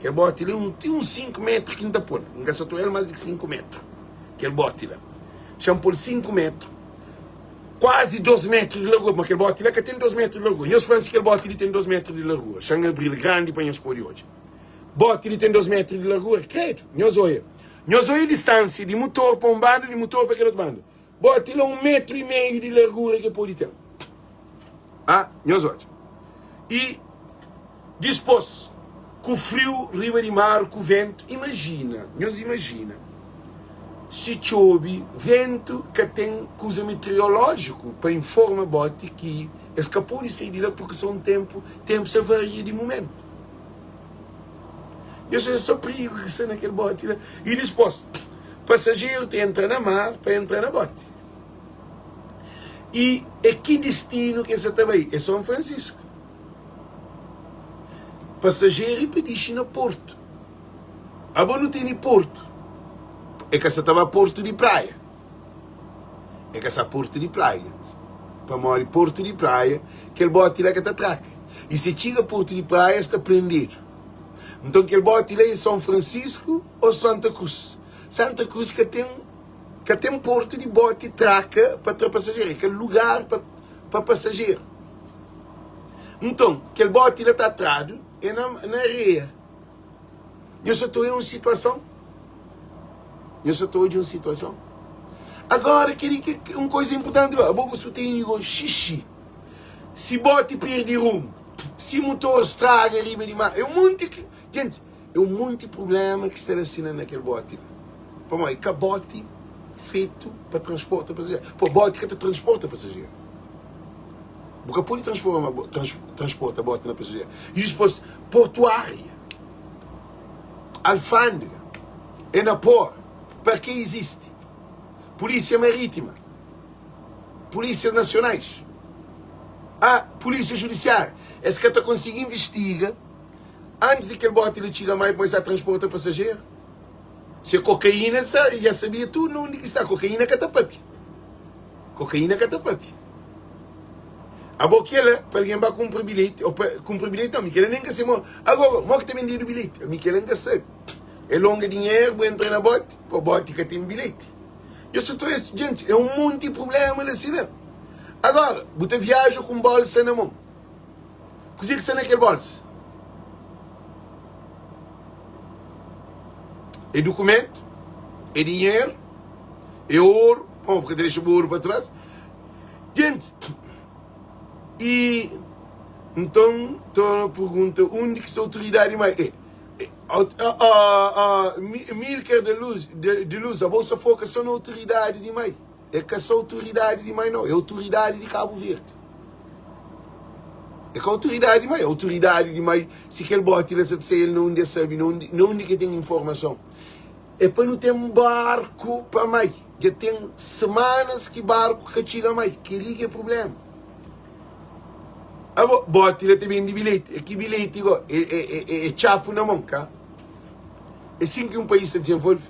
kel boti la é un ti uns 5 metru ki N ta pô-l, N ka sa ta oja-l más di ki 5 metru, kel boti la, xa-m pô-l 5 metru. Kuazi 2 metru di largura, ma kel boti la ka ten 2 metru di largura. Nhos fla-m si kel boti li ten 2 metru di largura. Xa-m abri-l grandi pa nhos pode odja. Boti li ten 2 metru di largura? Kredu! Nhos oia. Nhos oia distansia di mutor pa un banda, di mutor pa kel otu banda. Boti la un metru i meiu di largura ki el pode ten. Ah, nhos odja. I dispôs, ku friu riba di mar, ku ventu, imajina, nhos imajina si txobe, ventu, ka ten kuza meteorolójiku pa informa boti ki es ka pode sai di la purki son tenpu, tenpu sa varia di mumentu. Nhos odja so prigu ki sta na kel boti la. I dispos, pasajeru ta entra na mar pa entra na boti. I é ki distinu ki es sa ta bai? É Son Fransisku. Pasajeru i pa dixi na portu. Abo nu tene portu. E ka sa ta ba portu di praia. E ka sa portu di praia. Pamodi portu di praia, kel boti la ka ta traka. I se txiga portu di praia, es ta prendedu. Nton kel boti la é Son Fransisku ô Santa Krus. Santa Krus ka ten ka ten portu di boti traka pa tra pasajeru. É ka lugar pa pa pasajeru. Nton kel boti la ta tradu é na na areia. Nhos sa ta oja un situason? Nhos sa ta odja un situason? Agora kel-li ki un koza inpurtanti gó, abo ku su tene gó xixi. Si boti perde rumu, si mutor straga riba di mar, é un monti ki, djenti, é un monti prubléma ki sta la sina na kel boti la. Pamodi ka boti fetu pa transporta pasajeru. Po, boti ka ta transporta pasajeru. Bu ka pode transforma, trans, transporta boti na pasajeru. I dispos, portuária, alfândega, Enapor, pa ke izisti? Polísia Marítima, Polísias Nasionais, a Polísia Judisiária, es ka ta konsigi investiga antis di kel boti li txiga mai pa es sa transporta pasajeru? Se kokaína sa, dja sabia tudu na undi ki sta, kokaína ka ta papia. Kokaína ka ta papia. Abo kela pa algen ba kunpra bilheti, ou pa kunpra bilheti, não, mi kela nem ka se mo. Agora, mo ki ta vendedu bilheti? Mi kela nka sabe. É longa dinheiro, bu entra na bote, pô bote ka tem bilhete. Eu só tô esse, gente, é um monte de problema lá assim, Agora, bu ta viaja com bolsa na mão. Kuzê ki sta na kel bolsa? É dukumentu? É dinheru? É oru? Bom, bu ka ta dexa bu oru pa tras? Gentis, i nton torna pergunta undi ki sta autoridadi mai? E, e, Milker de Luz, de, de Luz, abo sa foka só na autoridadi di mai. É ka só autoridadi di mai nau, é autoridadi di Kabu Verdi. É ka autoridadi di mai, é autoridadi di mai si kel boti la sa ta sai el na undi el sabi, na undi, na undi ke ten informason. É pa nu ten barku pa mai. Dja ten semanas ki barku ka txiga mai. Keli ki é problema. Abo, boti la ta bendi bilheti. É ki bilheti go, é, é, é, é txapu na mon, ka? É sin ki un país ta dizenvolve.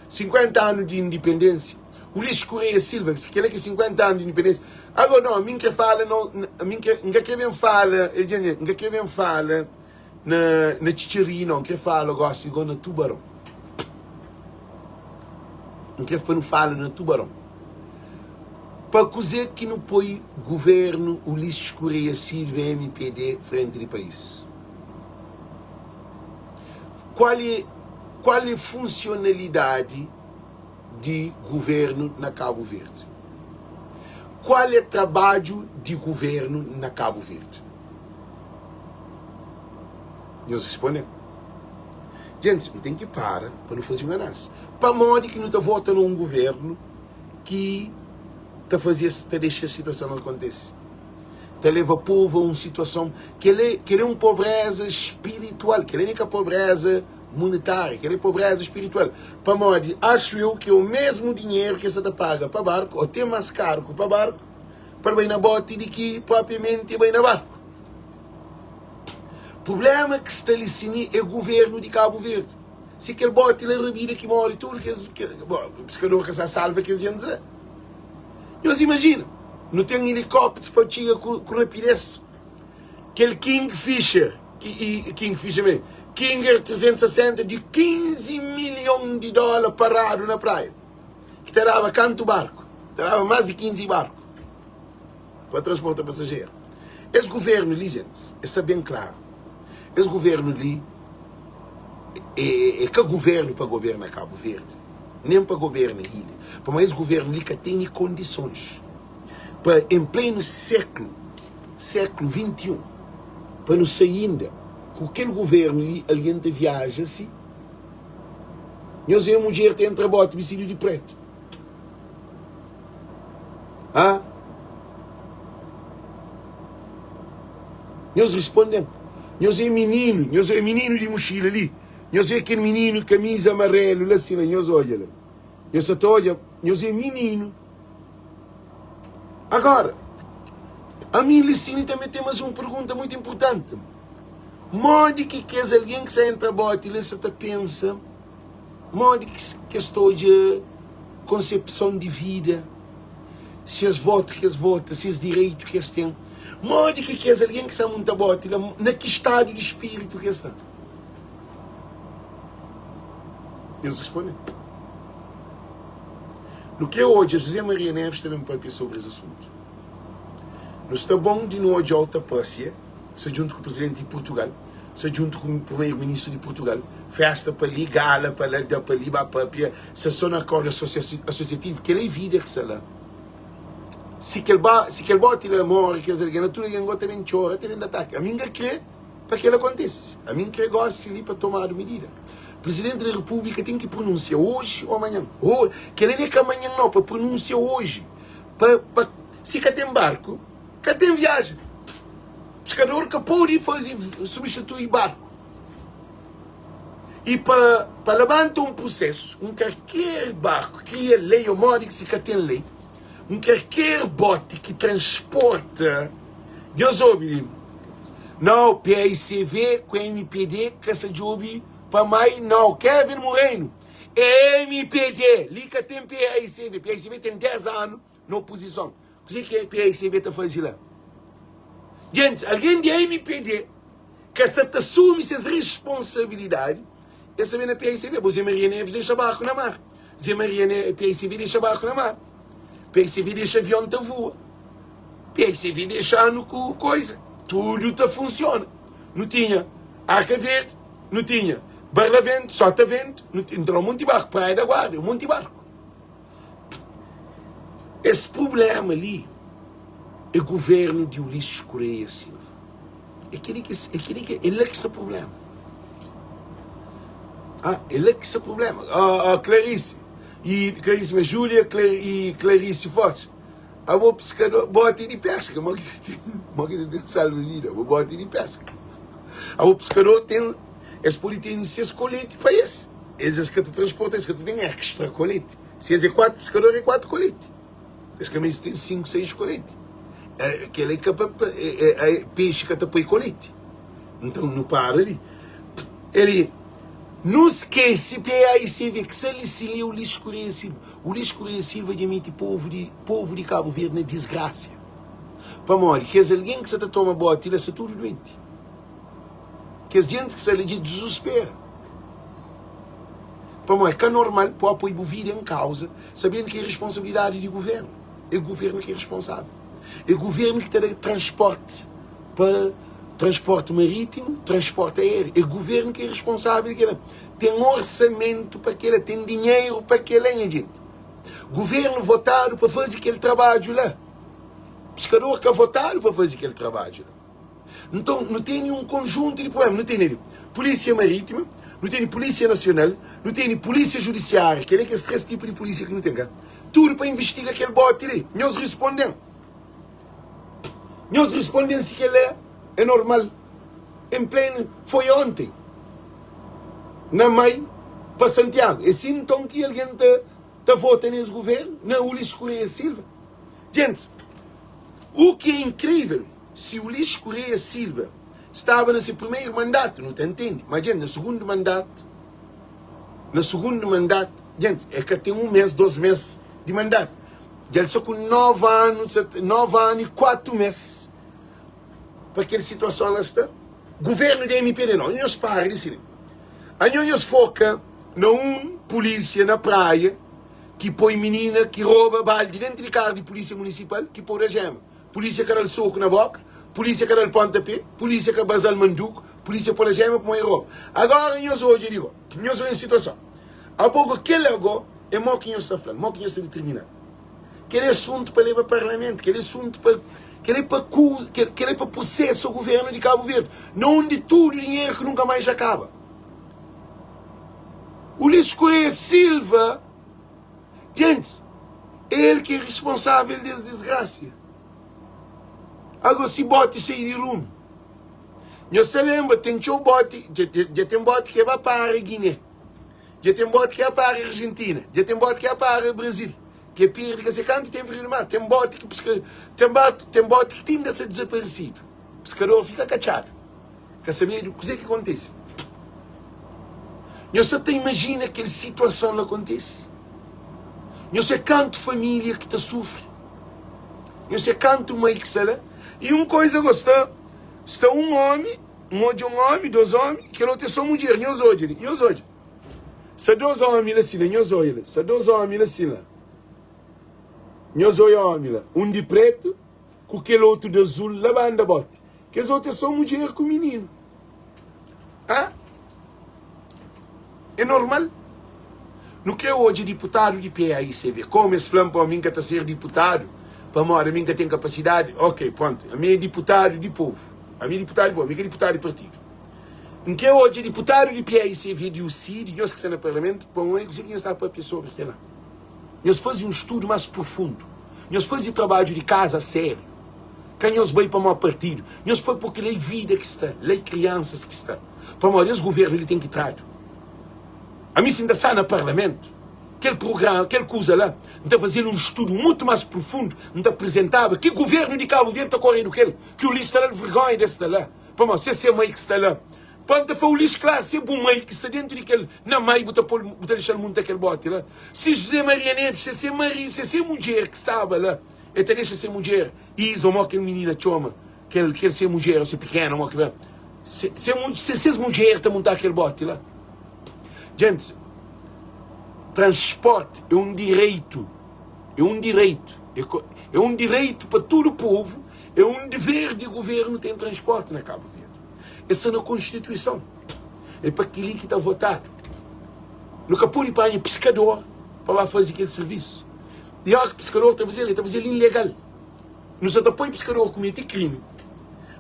50 anu di indipendênsia. Ulisses Correia Silva, se kel-la ki é 50 anu di indipendênsia. Agora, não, mi n kre fala, não, mi n kre, n ka kre ben fala, eh, dja, n ka kre ben fala na, na Txitxarinho, não, n kre fala gosi go na Tubarão. N kre pa nu fala na Tubarão. Pa kuzê ki nu poi governo Ulisses Correia Silva, MPD, frenti di país? Kual é kual é funsionalidadi di guvernu na Kabu Verdi? Kual é trabadju di guvernu na Kabu Verdi? Nhos responde-m. Gentis, nu ten ki para pa nu faze un análise. Pamodi ki nu ta vota na un guvernu ki ta faze es, ta dexa es situason akontese? Ta leva povu a un situason, kel é, kel é un pobreza spiritual, kel é ka pobreza monetária, kel é pobreza spiritual. Pamodi, axu eu ki é o mesmu dinheru ki es sa ta paga pa barku, ou te más karu ku pa barku, pa el bai na boti di ki propriamenti bai na barku. Prublema ki sta li sini é guvernu di Kabu Verdi. Si kel boti la rabida ki mori tudu kes, bon, piskador ka sa salva kes jentis la. Nhos imajina, nu ten elikópteru pa txiga ku, ku rapidez. Kel Kingfisher, ki, i, Kingfisher mesmu, Kinger 360 di 15 milhon di dóla paradu na praia, ki ta daba kantu barku? Ta daba más di 15 barku pa transporta pasajeru. Es guvernu li, jentis, es sta ben klaru, es guvernu li é, é ka guvernu pa goberna Kabu Verdi, nen pa goberna ilha, pamodi es guvernu li ka tene kondisons pa en plenu séklu, séklu 21, pa nu sai inda ku kel guvernu li, algen ta viaja si nhos é mudjer ta entra boti bistidu di pretu. Hã? Nhos responde-m, Nhos é mininu, nhos é mininu di muxila li. Nhos vê kel mininu kamiza amarelu la si la, nhos odja la. Nhos sa ta odja, nhos é mininu. Agora, ami li si li tanbe ten mas un pergunta mutu inpurtanti. Modi ki kes algen ki sa entra boti li sa ta pensa? Modi ki es ta odja konsepson di vida, ses votu ki es vota, ses direitu ki es ten? Modi ki kes algen ki sta munta boti la, na ki stadu di spiritu ki es sta? Nhos responde. Nu kre odja José Maria Neves ta ben papia sobri es asuntu. Nu sta bon di nu odja-u ta pasia, sta djuntu ku Presidenti di Purtugal. Sta djuntu ku Primeiro-Ministro di Portugal, festa pa li, gala pa la, da pa li, ba papia, sta so na akordu asosiativu, kel é vida ki sta la. Si kel ba, si kel boti la morre kes algen la, tudu algen go ta ben txora, ta ben da ataki. Ami N ka kre pa kel akontese. Ami N kre gosi li pa tomadu midida. Presidenti di Repúblika ten ki pronunsia oji o manhan. O, kel li ne ka manhan no, pa pronunsia oji. Pa, pa, si ka ten barku, ka ten viajen. Piskador ka pode faze substitui barku. I pa pa labanta un prusesu, un karker barku, kria lei ô modi ki si ka ten lei, un karker boti ki transporta, Nhos obi li, nau, PAICV ku MPD ka sa djobi pa mai, nau, Kevin Moreno, é MPD, li ka ten PAICV, PAICV ten 10 anu na opozison. Kuzê ki PAICV ta faze la? Gentis, algen di MPD ka sa ta asumi ses responsabilidadi, es ta ben na PAICV. Bo Zé Maria Neves dexa barku na mar. Zé Maria ne PAICV dexa barku na mar. PAICV dexa avion ta voa. PAICV dexa-nu ku koiza. Tudu ta funsiona. Nu tinha Arka Verdi, nu tinha Barlavento, Sotavento, nu entra un monti barku, Praia da Guarda, un monti barku. Es prublema li é governo di Ulisses Correia Silva. É keli ki é keli ki é la ki sta prublema. Ah, é la ki sta prublema. Ah, ah Clarice e Clarice, mas Júlia Clar, e Clarice Forte. Abo pescador, bote de pesca, mo ki tem, mo ki tem salva vida, bo bote de pesca. Abo pescador tem, es pode ter ses colete pa es. Es es ka ta transporta, es ka ta ten extra koleti. Si es é 4 piskador, é 4 koleti. Es ka meste ten 5, 6 koleti. É, kel é ka pa, é, é, é, peixe ka ta poi koleti. Então nu para li. Ele nu skese PAICV ki sa li si li Ulisses Correia Silva. Ulisses Correia Silva dja mete povo di povo di Cabo Verde na desgracia. Pamodi kes algen ki sa ta toma boti la sa tudu doenti. Kes jenti ki sta li dja dizuspera. Pamodi é ka normal pa bu poi bu vida en kauza sabendu ki é responsabilidadi di guvernu. É guvernu ki é responsável. É guvernu ki ta da transporti pa transporti marítimu, transporti aériu. É guvernu ki é responsável di kela. Ten orsamentu pa kela, ten dinheru pa kela, nha jenti. Guvernu votadu pa faze kel trabadju la. Piskador ka votadu pa faze kel trabadju la. Nton, nu tene un konjuntu di prubléma. Nu tene Pulísia Marítima, nu tene Pulísia Nasional, nu tene Pulísia Judisiária. Kel-li é kes três tipu di pulísia ki nu ten ka. Tudu pa investiga kel bóti li. Nhos responde-m. Nhos responde-m si kel-la é normal. En plenu, foi onti, na Mai pa Santiagu. É si nton ki algen ta ta vota nes guvernu, na Ulisses Correia Silva? Gentis, u ki é inkrível. Si Ulisses Correia Silva staba na se primeiro mandato, nu ta ntende, ma djent, na segundo mandato, na segundo mandato, djent, é ka tem um mês, dos mês di mandato, dja el sta ku 9 anu, 9 anu e 4 mês pa kel situason la sta. Governo di MPD não, nhos para di si. Anho nhos foca na um polícia na praia ki poi menina ki rouba baldi dentro di carro di polícia municipal ki poi na gema. Pulísia ka da-l soku na bóka, pulísia ka da-l ponta pé, pulísia ka baza-l manduku, pulísia pô-l ajéma pamodi el roba. Agóra nhos odja di gó, nhos odja situason. Abo gó, kel-la gó é mó ki nhos ta fla-l, mó ki nhos ta ditirmina-l. Kel-la é asuntu pa leba parlamentu, kel-la é asuntu pa, kel-la é pa ku, kel-la é pa prosesa govérnu di Kabu Verdi, na undi tudu dinheru ki nunka más dja kaba. Ulisses Correia Silva. Gentis, é el ki é responsável des disgrasia. Ago si boti sai di rumu. Nhos ta lenbra, ten txeu boti, dja ten boti ki ba para Guiné, dja ten boti ki ba para Argentina, dja ten boti ki ba para Brasil, ki pirdi ka se kantu tenpu di mar, ten boti ki piska, ten boti, ten boti ki tinda sa dizaparesidu, piskador fika katxadu, ka sabedu kuze ki kontise. Nhos sa ta imajina kel situason la kontise? Nhos é kantu família ki ta sufri? Nhos é kantu mai ki sta la? I un koiza go sta Sta un omi, N odja un omi, dos omi, kel otu é so mudjer, nhos odja li, nhos odja. Sta dos omi la si la, nhos oia la, sta dos omi la si la. Nhos oia omi la, un di pretu ku kel otu di azul la banda boti. Kes otu é so mudjer ku mininu. Ah? É normal. Nu kre odja diputadu di PAICV. Komu es fla-m pa mi N ka ta ser diputadu pamodi ami N ka ten kapasidadi. Ok, prontu. Ami é diputadu di povu. Ami é diputadu di povu, ami ka diputadu di partidu. N kre odja diputadu di PAICV di UCID, nhos ki sta na parlamentu, pa N oia kuzê ki nhos ta papia sobri kel-la. Nhos faze un studu más profundu. Nhos faze trabadju di kaza sériu. Ka nhos bai pamodi partidu. Nhos foi purki la é vida ki sta, la é kriansas ki sta. Pamodi es governu li ten ki tradu. Ami si N ta sta na parlamentu, kel prugrama, kel kuza la, N ta faze-l un studu mutu mas prufundu, N ta prizentaba ki governu di Kabu Verdi ta koredu kel, ki Ulis ta da-l vergonha de sta la. Pamodi se se mai ki sta la, pa N ta fla Ulis klar, se bu mai ki sta dentu di kel na mai bu ta pol, bu ta dexa-l munta kel boti la. Si José Maria Neves, se se mari, se se mudjer ki staba la, el ta dexa se mudjer Isa, mo kel minina txoma. Kel kel se mudjer ou se pikena mo ki ben se se se ses mudjer ta muntá kel boti la. Gente, transporte é um direito, é um direito, é, é um direito pa tudo povo, é um dever de governo tem transporte na Cabo Verde. Essa na Constituição. É pa kili ki ta votado. Nu ka pode panha pescador pa ba faze kel serviço. E ora ki pescador ta fazel, el ta fazel ilegal. Nu sa ta poi piskador kumete krimi,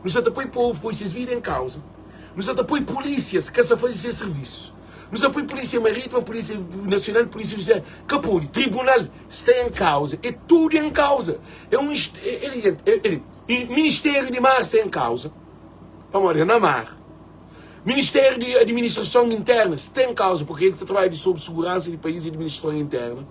nu sa ta poi povu poi ses vida en kauza, nu sa ta poi pulísias ka sa faze ses sirvisu, nu sa poi pulísia marítima, pulísia nasional, pulísia judisiária, ka pode, tribunal sta en kauza, é tudu en kauza, é un Ministériu di Mar sta en kauza, pamodi é na mar. Ministériu di Administrason Interna sta en kauza, purki el ta trabadja di sobri suguransa di país i administrason interna.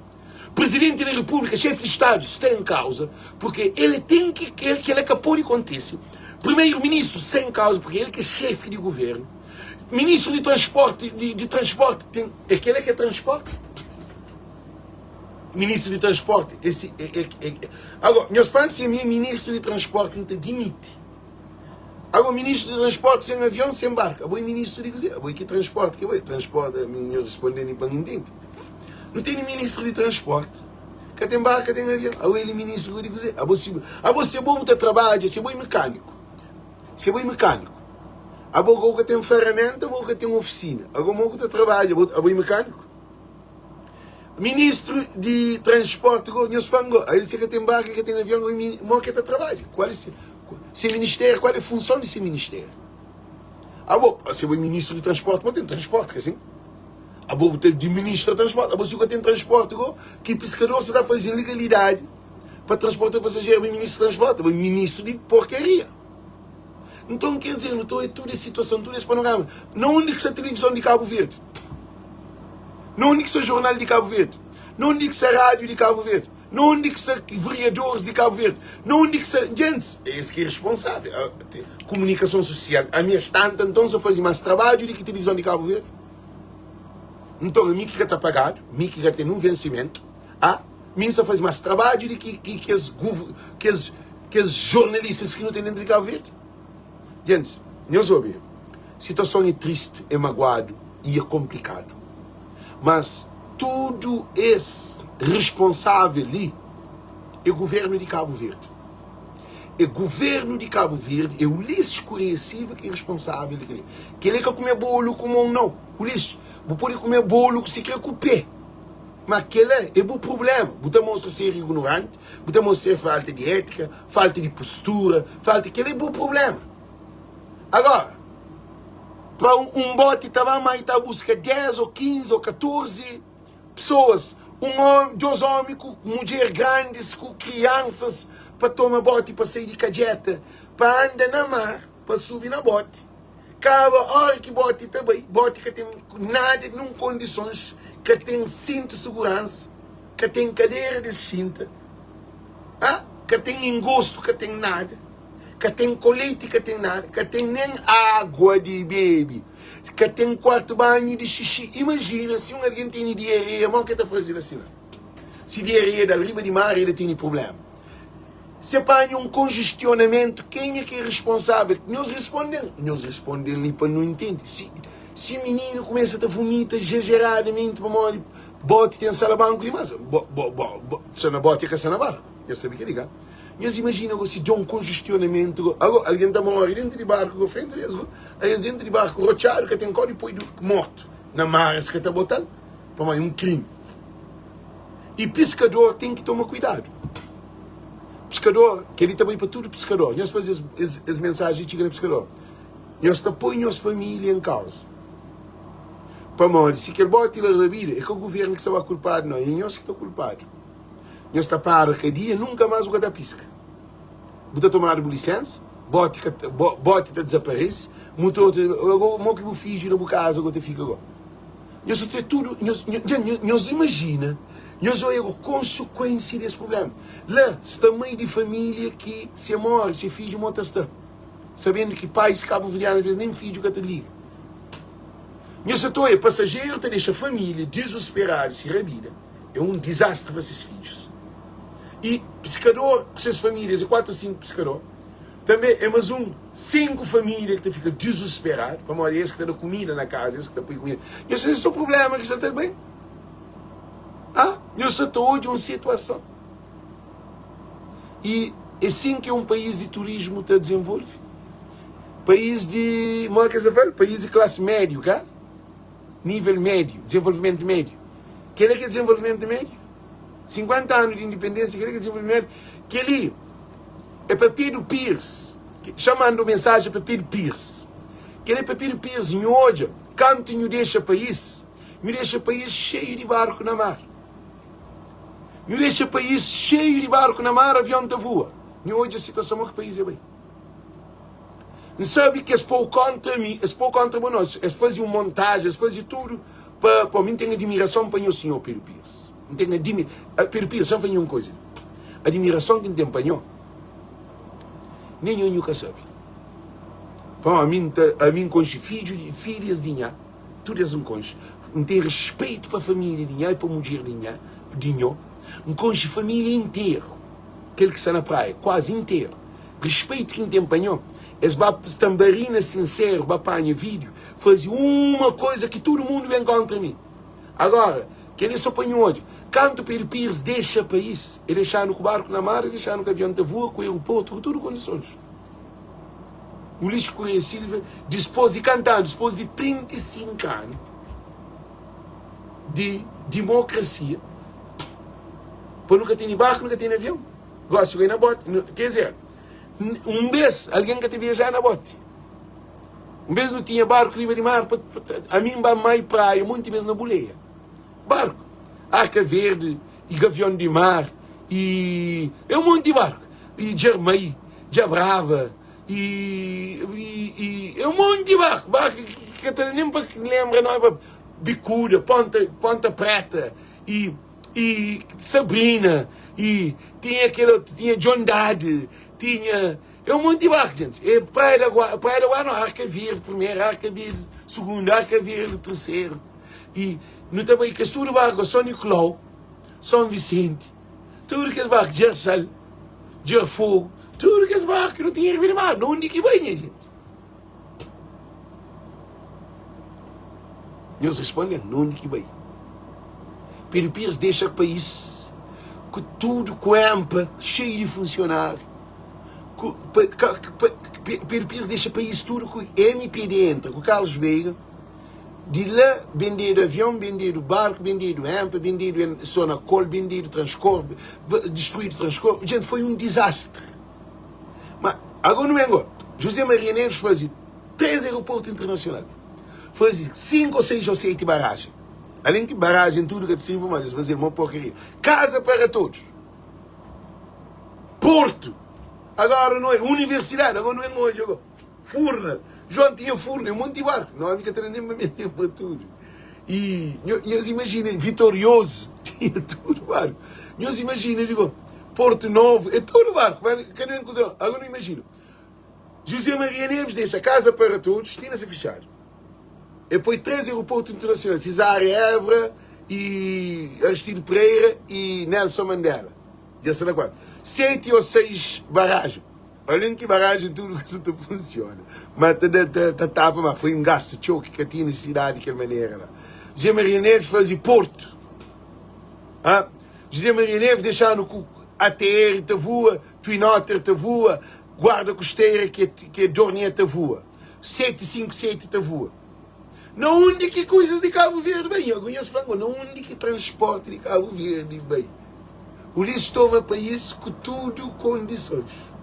Presidente da República, chefe de Estado, sta em causa porque ele tem que ele que ele ka pode kontise. Primeiro ministro sta em causa porque ele que é chefe de governo. Ministro de transporte de, de transporte tem é que ele que é transporte. Ministro de transporte esse é, é, é, agora meus fãs se é ministro de transporte não te demite. Agora ministro de transporte sem avião sem barco. Abo é ministro de que Abo é que transporte que é transporte a minha responder nem para ninguém. Não tem ministro de transporte. Ka tem barco, tem avião. Abo ele ministro de que Abo se abo se bom tá trabalha, se bom mecânico. Se bom mecânico. Abo que tem ferramenta, abo que tem oficina. Abo mo que tá trabalha, abo é mecânico. Ministro di transporte go nhos flan go el se ka ten barco ka ten avião mo ke ta trabadja qual é se ministério qual é função de se ministério abo se bo é ministro di transporte mo ten transporte ka sin abo bu ta administra transporte abo si ka ten transporte go ki piscador sa ta faze ilegalidade pa transporta passageiro bo é ministro di transporte bo é ministro di porcaria Nton, ker dizer, nu ta odja tudu es situason, tudu es panorama. Na undi ki sta tilivizon di Kabu Verdi? Na undi ki sta jornal di Kabu Verdi? Na undi ki sta rádiu di Kabu Verdi? Na undi ki sta veriadoris di Kabu Verdi? Na undi ki sta gentis? É es ki é responsável. Komunikason sosial. Ami es tanta, nton, sa faze más trabadju di ki tilivizon di Kabu Verdi? Nton, ami ki ka ta pagadu, mi ki ka ten un vensimentu, a mi N sa faze más trabadju di ki kes kes kes jornalistas ki nu ten dentru di Kabu Verdi? Gentis, nhos obi, situason é tristi, é maguadu i é konplikadu. Mas tudu es responsável li é governu di Kabu Verdi. É governu di Kabu Verdi, é Ulisses Correia Silva ki é responsável di kel-li. Kel-li ka kume bolu ku mon, nau. Ulisses, bu pode kume bolu ku si kre ku pé. Ma kela é bu prubléma. Bu ta mostra ser ignoranti, bu ta mostra ser falta di étika, falta di postura, falta. Kela é bu prubléma. Agora, pa un boti ta ba ma i ta buska 10 ô 15 ô 14 pesoas, un omi, dos omi ku mudjer grandis ku kriansas pa toma boti pa sai di Kadjeta, pa anda na mar, pa subi na boti. Kaba ora ki boti ta bai, boti ka ten nada, nun kondisons, ka ten sintu siguransa, ka ten kadera di xinta, ah, ka ten ingostu, ka ten nada, ka ten koleti, ka ten nada, ka ten nen agua di bebe, ka ten kuartu banhu di xixi. Imajina si un algen tene diareia, mo ke ta faze la sina? Si diareia dal riba di mar, el tene problema. Se panha un konjestionamentu, kenha ki é responsável? Nhos responde-m. Nhos responde-m li pa nu intende. Si, si mininu kumesa ta vumita exajeradamenti pamodi boti ten salabanku dimás, bo, bo, bo, bo, sta na boti é ka sta na barku. Nhos sabe kel-li, ka? Nhos imajina go si da un konjestionamentu go, ago algen ta móre dentu di barku go, frentu di es go, es dentu di barku rotxadu, ka ten kau di poi du mortu na mar, es ka ta bota-l pamodi é un krimi. I piskador ten ki toma kuidadu. Piskador, kel-li ta bai pa tudu piskador. Nhos faze es, es mensaji txiga na piskador. Nhos ta poi nhos família en kauza. Pamodi si kel boti la rabida, é ka guvernu ki sta ba kulpadu, nau, é nhos ki ta kulpadu. Nhos ta para kadia, nunka más bu ka ta piska. Bu ta tomadu bu lisensa, boti ka ta, boti ta dizaparese, mutor ta, ago mo ki bu fidju na bu kaza go ta fika go? Nhos ta ten tudu, nhos, nhos imajina, nhos oia go konsekuensia di es prublema. La sta mai di familia ki si e mori, se fidju mo ta sta, sabendu ki pais kabuverdianu alves nen fidju ka ta liga. Nhos sa ta oia pasajeru ta dexa familia dizusperadu si rabida, é un dizastri pa ses fidjus. I piskador ku ses familias, é 4 o 5 piskador. Tanbê é más un 5 família ki ta fika dizusperadu, pamodi é es ki ta da kumida na kaza, é es ki ta poi kumida. Nhos sabe so prubléma ki sta ta ben? Ah, nhos sta ta odja un situason. I é sin ki un país di turismu ta dizenvolve. País di, modi ki es ta fla? País di klasi médiu, ka? Nível médiu, dizenvolvimentu médiu. Kel-la ki é dizenvolvimentu médiu? 50 anu di indipendênsia, kel-li ki é dizenvolvimentu. Kel-li é pa Pedro Pires, xa manda un mensajen pa Pedro Pires. Kel-li é pa Pedro Pires, nhu odja, kantu nhu dexa país, nhu dexa país xeiu di barku na mar. Nhu dexa país xeiu di barku na mar, avion ta voa. Nhu odja situason mo ki país é bai. N sabe ki es pô-u kóntra mi, es pô-u kóntra bo, no, es faze un montajen, es faze tudu pa pô. Mi N ten adimirason pa nhu, sinhor Pedro Pires. N ten adimi, Pedro Pires, xa N fla nhu un koza. Adimirason ki N ten pa nho, nen nho nhu ka sabe. Pamodi ami N ta, ami N konxe fidju di, filhas di nha, tudu es N konxe. N ten respetu pa família di nha i pa mudjer di nha, di nho. N konxe família interu, kel ki sta na praia, kuazi interu. Respeito ki N ten pa nho. Es ba tanbarina sinseru, ba panha vídiu, faze uma koza ki tudu mundu ben kontra mi. Agora, kel-li é sô pa nhu odja. Kantu Pedro Pires dexa país, el dexa-nu ku barku na mar, el dexa-nu ku avion ta vua, ku aeroportu, ku tudu kondisons. Ulisses Correia Silva, dispôs di kantu anu? Dispôs di 35 anu di dimokrasia, pa nu ka tene barku, nu ka tene avion. Gosi bai na boti, quer dizer, un bes algen ka ta viajá na boti. Un bes nu tinha barku riba di mar, pa, pa, ami N ba mai praia monti bes na buleia. Barku, Arka Verde, e Gavion di Mar, e é un monti barku. E Djarmai, Djabrava, e, e, e é un monti barku, barku ki ka ta da nen pa lenbra nomi, Bikuda, Ponta, Ponta Preta, e e Sabrina, e tinha aquele outro, tinha John Dade, tinha. É um monte de barco, gente. É Praia da Guarda, Praia da Guarda, não, Arca Verde primeiro, Arca Verde segundo, Arca Verde terceiro. E no também que tudo barco, São Nicolau, São Vicente, tudo que barco, Gersal, Gerfogo, tudo que barco não tinha ribeiro mar, não onde que banha, gente. Nhos responde-m, na undi ki bai? Pedro Pires dexa país ku tudu ku EMPA xeiu di funsionáriu. Ku, pa, ka, pa, Pedro Pires dexa país tudu ku MPD entra ku Carlos Veiga. Di la bendedu avion, bendedu barku, bendedu EMPA, bendedu Sonacol, bendedu Transcor, destruídu Transcor. Gente, foi un dizastri. Ma ago nu ben go, José Maria Neves faze 3 aeroportu internasional, faze 5 ou 6 ou 7 barajen. Alén ki barajen tudu ka ta sirbi mas, es faze-l mo porkaria. Casa para todos. Porto. Agora nu é universidade, agora nu ben odja go. Furna. João tinha furnu, é monti barku. Nomi ka ta da nen pa mi lenbra tudu. I nhos imajina, Vitoriozu tinha tudu barku. Nhos imajina, digo, Porto Novu, é tudu barku. Ka nen kuza nau. Agora nu imajina, José Maria Neves dexa Casa para Todos, tinha se fixadu. E poi 3 aeroportu internacional, Cesária Évora, e Aristides Pereira e Nelson Mandela. Dja sta na 4. 7 ou 6 barragens. Alén ki barajen tudu ka sa ta funsiona, ma ta da ta ta tapa, ma foi un gastu txeu ki ka tinha nisisidadi di kel manera la. José Maria Neves faze Portu, ah, José Maria Neves dexa-nu ku ATR ta voa, Twin Otter ta voa, Guarda Costeira ki é ki é Dornier ta voa, 757 ta voa. Na undi ki kuizas di Kabu Verdi bai? Nho, nhos fla-m na undi ki transporti di Kabu Verdi bai? Ulisses toma país ku tudu kondisons.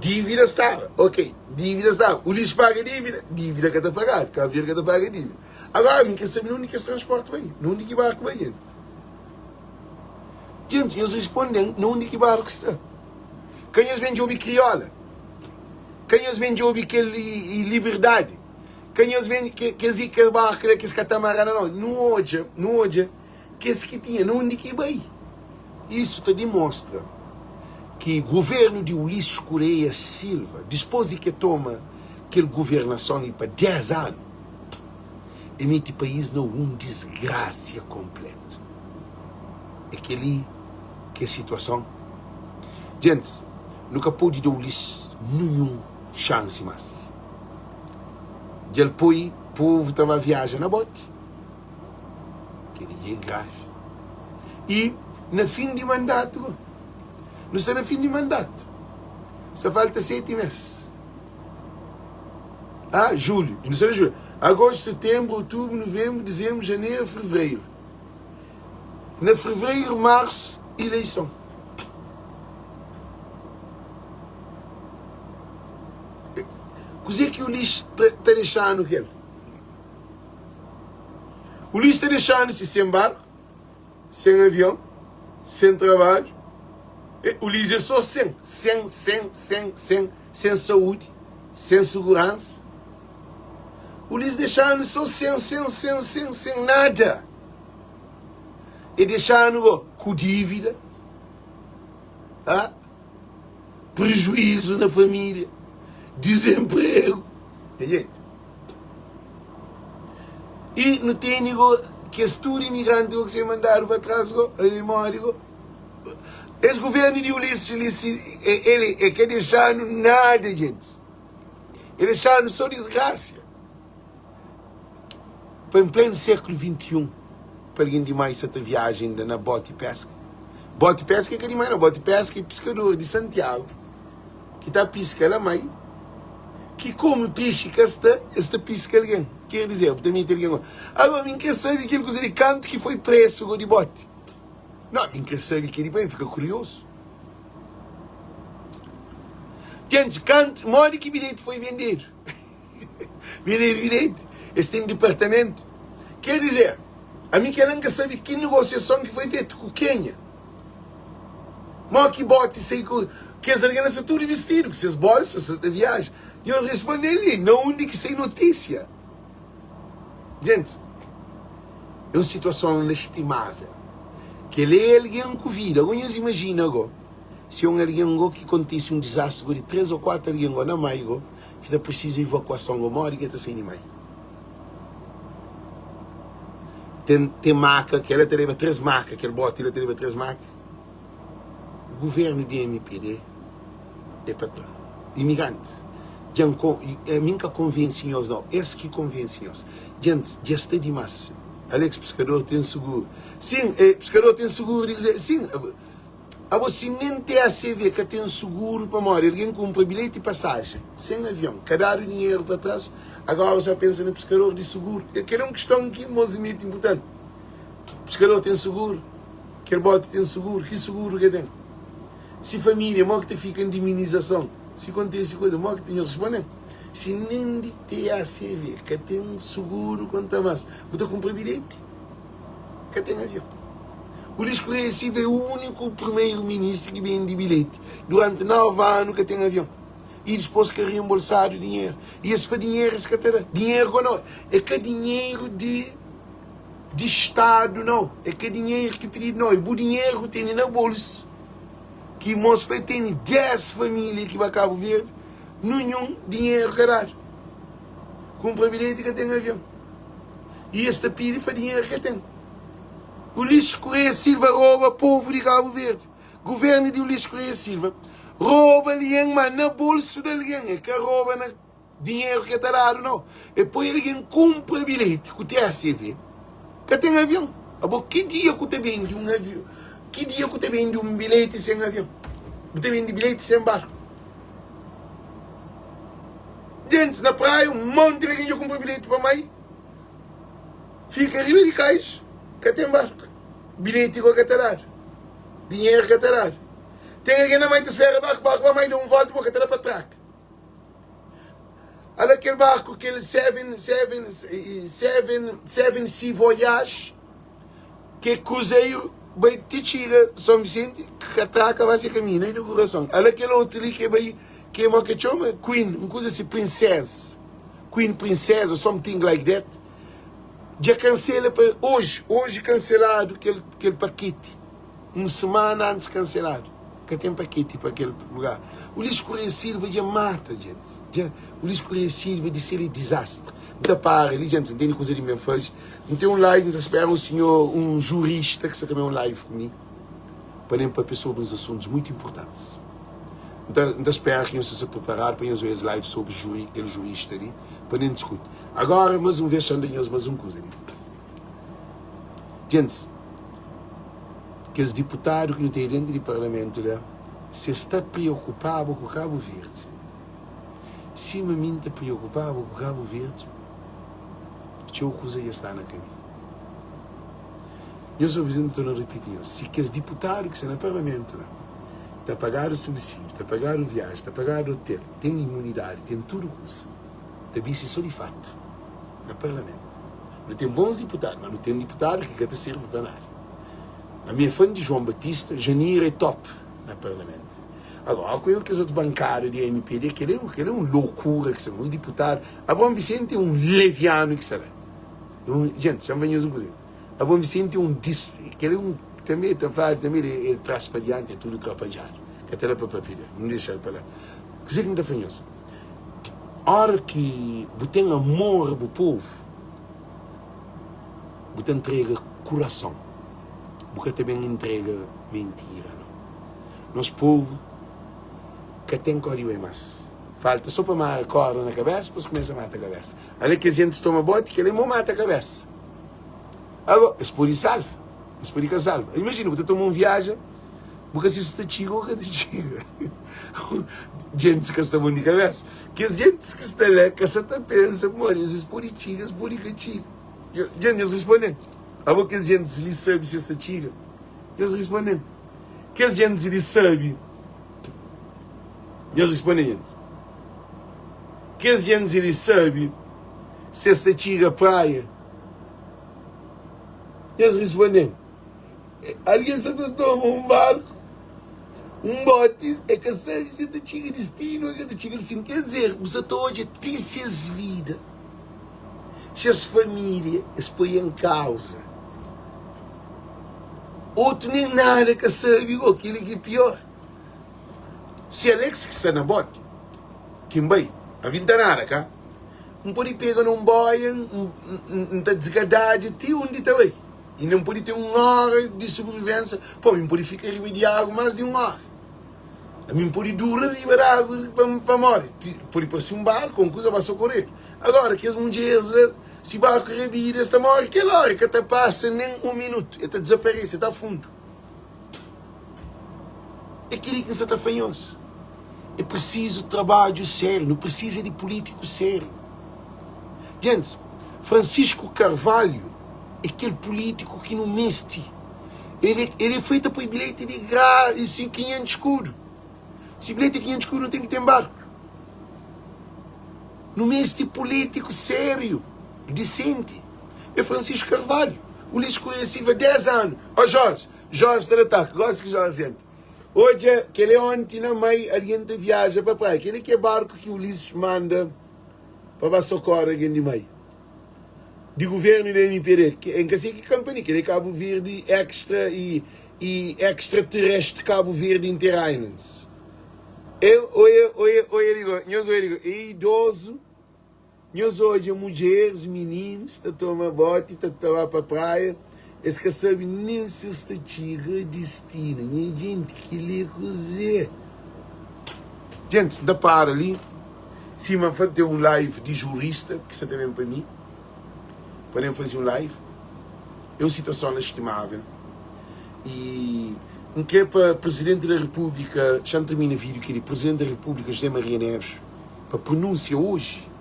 Dívida staba, ok, dívida staba. Ulisses paga dívida? Dívida ka ta pagadu, Kabu Verdi ka ta paga dívida. Agora, mi ka sabe na undi ki es transporti bai, na undi ki barku bai, jenti. Jenti, nhos responde-m na undi ki barku sta. Ka nhos ben djobe kriola, ka nhos ben djobe kel liberdadi. Ka nhos ben kes i kes barku la kes katamarana nau. Nu odja, nu odja kes ki tinha na undi ki bai. Isu ta dimostra ki guvernu di Ulisses Correia Silva, dispos di ke toma kel guvernason li pa 10 anu, e miti país na un disgrasia konpletu. É keli ki é situason. Djentis, nu ka podi da Ulisses ninhun xansi mas. Dja el poi povu ta ba viaja na boti. Kel-li dja é gravi. I na fin di mandatu go. Nu sta na fin di mandatu. Sta falta seti mês. Ah, julhu. Nu sta na julhu. Agostu, setenbru, otubru, nuvenbru, dizenbru, janeru, fevereiru. Na fevereiru, marsu, ileison. Kuzê ki Ulisses ta dexa-nu ku el? Ulisses ta dexa-nu si sen barku, sen avion, sen trabadju. Ulisses é sô sen, sen, sen, sen, sen, sen saúdi, sen suguransa. Ulisses dexa-nu sô sen, sen, sen, sen, sen nada. E dexa-nu go ku dívida. Ah? Prejuízo na família, desemprego. Nha gente. E nu tene go kes tudo imigrante go que ser mandado para trás go, aí mori go. Esse governo de Ulisses, Ulisses ele, ele quer deixar nada, gente. Ele deixar só desgraça. Pa en plenu sékulu 21, pa algen di mai sa ta viaja inda na boti peska. Boti peska é ka di mai nau, boti peska é piskador di Santiagu ki ta piska la mai, ki komu pexi ka sta, es ta piska algen. Ker dizer, bu ta mete algen. Agora, mi N kre sabe kel kuza di kantu ki foi presu go di boti. Nau, mi N kre sabe kel-li pa N fika kuriozu. Gentis, kantu, modi ki bilheti foi vendedu? Bira evidenti, es ten dipartamentu. Ker dizer, ami kel-la N ka sabe ki negosiason ki foi fetu, ku kenha. Mo ki boti sai ku kes algen la sta tudu bistidu, ku ses bolsa, sa ta viaja. Nhos responde-m li, na undi ki sai notisia? Gentis, é un situason lastimável. Kel-la é algen ku vida. Ago nhos imajina ago, si é un algen go ki kontise un dizastri go di 3 ô 4 algen go na mai go, ki ta prisiza ivakuason go modi ki el ta sai di mai? Ten ten maka kel la ta leba 3 maka kel boti la ta leba 3 maka guvernu di MPD é pa tra imigrantis dja N kon ami N ka konvensi nhos nau es ki konvensi nhos djentis dja sta dimas Alex piskador ten suguru sin eh piskador ten suguru di kuzê sin Abo si nen TACV ka ten suguru pamodi algen kunpra bilheti pasajen sen avion ka dadu dinheru pa tras agora sa pensa na piskador di suguru kel é un kiston ki mos miti inpurtanti piskador ten suguru kel boti ten suguru ki suguru ke ten si familia mo ki ta fika indemnizason si kontisi kuza mo ki ta nhos responden si nen di TACV ka ten suguru konta mas bu ta kunpra bilheti. Ka ten avion. Ulisses Correia Silva é úniku primeiro-ministru ki bende bilheti. Duranti 9 anu ka ten avion. I dispôs ka rienbolsadu dinheru. I es fla dinheru es ka ta da. Dinheru go nau. É ka dinheru di di stadu nau. É ka dinheru ki pididu nau. É bu dinheru ku tene na bolsu. Ki mos fla tene 10 família ki ba Kabu Verdi, ninhun dinheru ka dadu. Kunpra bilheti ka ten avion. I es ta pidi fla dinheru ka ten. Ulisses Correia Silva roba povu di Kabu Verdi. Guvernu di Ulisses Correia Silva roba algen ma na bolsu di algen. E ka roba na dinheru ki e ta dadu nau. E poi algen kunpra bilheti ku TACV. Ka ten avion. Abo ki dia ku ta bendi un avion? Ki dia ku ta bendi un bilheti sen avion? Bu ta bendi bilheti sen barku? Gentis na praia, un monti di algen dja kunpra bilheti pa mai fika riba di kais, ka ten barku. Bilheti go ka ta dadu. Dinheru ka ta dadu. Ten algen na mai ta spera barku, barku ba mai da un volta, bo ka ta da pa traka. Ala kel barku, kel 7, 7, 7, 7 Sea Voyage, ke kruzeru bai ti txiga São Vicente, ka traka ba se kaminhu na inaugurason. Ala kel otu li ke bai, ke mo ke txoma? Queen, un kuza si, Princess, Queen Princess or something like that, dja kansela pa oji, oji kanseladu kel, kel paketi. Un semana antis kanseladu. Ka ten paketi pa kel lugar. Ulisses Correia Silva dja mata djentis. Dja Ulisses Correia Silva di sel é dizastri. N ta para li djentis, N tene kuza di N ben faze. N ten un live, N sa spera un sinhor, un jurista ki sa ta ben un live ku mi pa ben papia sobri uns asuntus muitu inpurtantis. N ta, N ta spera ki nhos sta preparadu pa nhos obi es live sobri juri, kel jurista li pa nen diskuti. Agora, mas un vez, xa N da nhos mas un kuza li. Djentis, kes diputadu ki nu ten dentu di parlamentu la, si es ta priokupaba ku Kabu Verdi, sima mi N ta priokupaba ku Kabu Verdi, txeu kuza dja sta na kaminhu. Nhos obi, N ta torna ripiti nhos, si kes diputadu ki sta na parlamentu la, ta pagadu subsídiu, ta pagadu viaji, ta pagadu otel, ten imunidadi, ten tudu kuza, ta bisti so di fatu na parlamentu. Nu ten bons diputadu, ma nu ten diputadu ki ka ta sirbi pa nada. Ami é fã di João Batista, Janira é top na parlamentu. Agora, ku kes otus bankada di MPD, kel é, kel é un loucura ki sta uns diputadu. Abraão Vicente é un leviano ki sta la. Un, gente, xa-m fla nhos un kuza. Abraão Vicente é un dis, kel é un, tanbe ta fladu tanbe el é tras pa dianti, é tudu trapadjadu. Ka ta da pa papia del, nu dexa-l pa la. Kuzê ki N ta fla nhos? Ora ki bu ten amor a bu povu, bu ta ntrega kurason, bu ka ta ben ntrega mentira nau. Nos povu ka ten kódigu bai más. Falta so pa mara kórda na kabésa pa es kumesa mata kabésa. Ale kes jentis toma bóti, kel-li é mo mata kabésa. Ago, es pode salva, es pode ka salva. Imajina, bu ta toma un viaja, bu ka sibi si ta txiga ô ka ta txiga. Jentis ka sta bon di kabésa. Kes jentis ki sta la ka sa ta pensa pamodi es pode txiga, es pode ka txiga. Dja nhos responde-m. Abo kes gentis li sabe si es ta txiga? Nhos responde-m. Kes gentis li sabe. Nhos responde, gentis. Kes gentis li sabe si es ta txiga praia? Nhos responde-m. Algen sa ta toma un barku, un boti, e ka sabe si ta txiga distinu o ka ta txiga distinu. Ker dizer, bu sa ta odja ti ses vida, ses familia, es poi en kauza. Otu nen nada ka sabe go, kili ki pior. Si Alex ki sta na boti, ki N bai, ami N ta nada ka? N pode pega na un boia, N ta disgadadja ti undi ta bai. I N pode ten un óra di sobrivivénsia. Pô, mi N pode fika riba di agu más di un óra. Ami N pode dura riba di agu pa móre. Pode parse un barku, un kuza ba sokoredu. Agora, kes mudjeris la, si barku rabida, es ta móre kel óra. Ka ta pasa nen un minutu, e ta dizaparese, e ta fundu. É kel-li ki N sa ta fla nhos. É prisizu trabadju sériu. Nu prisiza di pulítiku sériu. Gentis, Francisco Carvalho é kel pulítiku ki nu meste. El é foi ta poi bilheti di gra i si 500 skudu. Si bilheti é 500 skudu, nu ten ki ten barku. Nu meste pulítiku sériu, disenti. É Francisco Carvalho. Ulisses Correia Silva, 10 anu. Ó Jorge, Jorge sta na ataki. Gosi ki Jorge entra. Odja, kel-li onti na mai algen ta viaja pa praia. Kel-li ki é barku ki Ulisses manda pa ba sokore algen di mai. Di guvernu di MPD. N ka sei ki kampani, kel-li é Kabu Verdi Extra i i Extraterrestre Kabu Verdi Inter Islands. E oia, oia, oia li go, nhos oia li go, é idozu. Nhos odja mudjeris, mininus ta toma boti ta ta ba pa praia, es ka sabe nen si es ta txiga distinu. Nha jenti, kel-li é kuzê? Gentis, N ta para li, sima N fla, ten un live di jurista ki sta ta ben pa mi, pa ben faze un live. É un situason lastimável i N kre pa Prizidenti da Repúblika, xa-m tirmina vídiu kel-li, Prizidenti da Repúblika, José Maria Neves, pa pronúnsia oji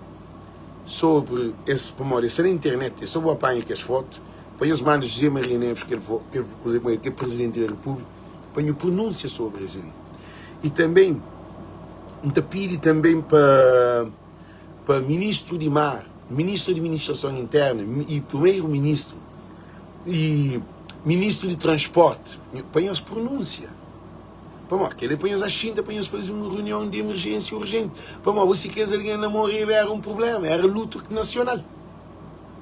sobri es pamodi es sta na internet é so bu apanha kes fotu pa nhos manda José Maria Neves kel kel kuze ku el ke presidenti da repúblika pa nhu pronúnsia sobri es li i tanben N ta pidi tanben pa pa ministru di mar ministru di administrason interna i primeru ministru i ministru di transporti pa nhos pronúnsia. Pamodi kel-li pa nhos axinta pa nhos faze un runion di emerjénsia urjenti. Pamodi si kes algen la moreba éra un prubléma, éra lutu nasional.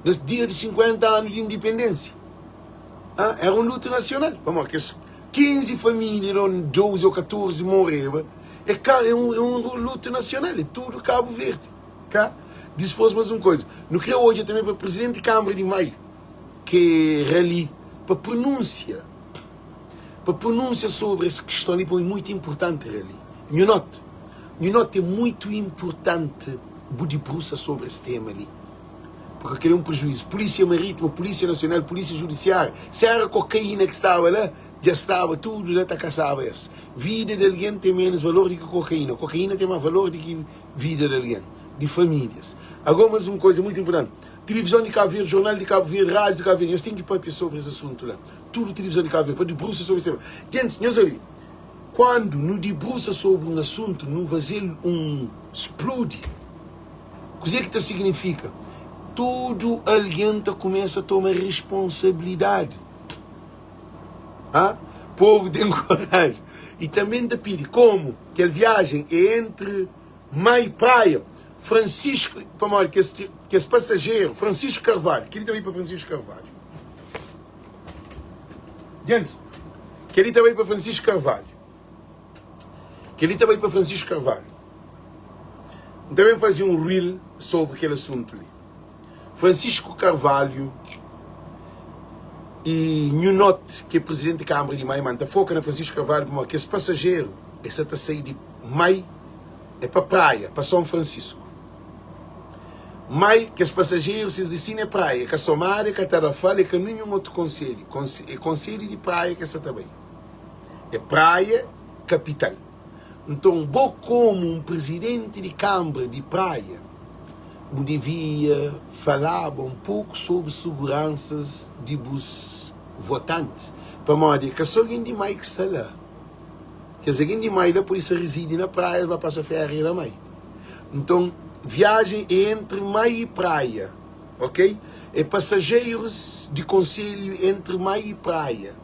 Nes dia di 50 anu di indipendénsia, éra un lutu nasional. Pamodi kes 15 família la, 12 ô 14 moreba, é ka é un lutu nasional, é tudu Kabu Verdi. Ka? Dispôs más un koza, nu krê odja tanbê pa prizidenti di Kánmara di Mai, ki é Rali, pa prunúnsia. Pa pronúnsia sobri es kiston li pamodi é muitu inpurtanti rali. Nhu nota, nhu nota é muitu inpurtanti bu dibrusa sobri es tema li, purka kel é un prejuízu. Pulísia Marítima, Pulísia Nasional, Pulísia Judisiária, si éra kokaína ki staba la, dja staba tudu la ta kasaba es. Vida di algen ten ménus valor di ki kokaína, kokaína ten más valor di ki vida di algen, di famílias. Agora, más un kuza muitu inpurtanti, Tilivizon di Kabu Verdi, Jornal di Kabu Verdi, Rádiu di Kabu Verdi, nhos ten ki pâpia sobri es asuntu la. Tudu tilivizon di Kabu Verdi pa dibrusa sobri es tema. Gentis, nhos obi, kuandu nu dibrusa sobri un asuntu, nu faze-l un spludi. Kuzê ki ta signifika? Tudu algen ta kumesa toma responsabilidadi. Ha? Povu ten koraji. I tanbe N ta pidi, komu kel viajen é entri Mai Praia, Francisco, pamodi kes, kes pasajeru, Francisco Carvalho, kel-li ta bai pa Francisco Carvalho. Gentis, kel-li ta bai pa Francisco Carvalho. Kel-li ta bai pa Francisco Carvalho. N ta ben faze un reel sobri kel asuntu li. Francisco Carvalho i Nhu Note, ki é presidenti di Kâmara di Mai, ma N ta foka na Francisco Carvalho pamodi kes pasajeru es sa ta sai di Mai é pa Praia, pa São Francisco. Mai kes pasajeru ses distinu é Praia, é ka Somada, é ka Tarrafal, é ka ninhun otu konselhu, é konselhu di Praia ki es sa ta bai. É Praia kapital. Nton, bo komu un prizidenti di kanbra di Praia, bu divia falaba un poku sobri suguransas di bus votantis, pamodi é ka so algen di Mai ki sta la. Kes algen di Mai la pode sta rizidi na Praia, es ba pasa féria na Mai. Nton, viajen é entri Mai i Praia, ok? É pasajerus di konselhu entri Mai i Praia.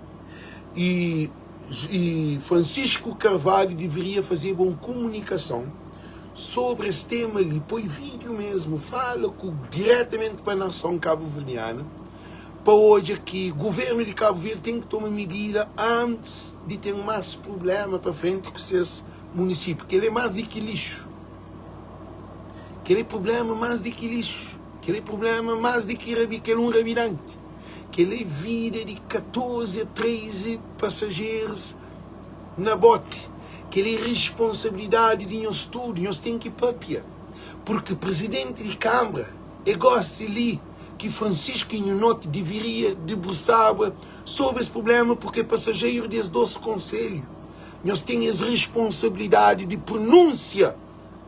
I i Francisco Carvalho deveria fazeba un kumunikason sobri es tema li, poi vídeo mesmu, fala ku diretamenti pa nason kabuverdiana pa odja ki governu di Kabu Verdi ten ki toma midida antis di ten más prublema pa frenti ku ses munisípiu. Kel-li é más di ki lixu. Kel-li é prublema más di ki lixu. Kel-li é prublema más di ki rabi, kel un rabidanti. Kel-li é vida di 14 a 13 pasajerus na boti. Kel-li é responsabilidadi di nhos tudu. Nhos ten ki papia. Purki prizidenti di kanbra é gosi li ki Francisco Inhonoti deveria debrusaba sobri es prublema purki é pasajeru di es dos konselhu. Nhos ten es responsabilidadi di prunúnsia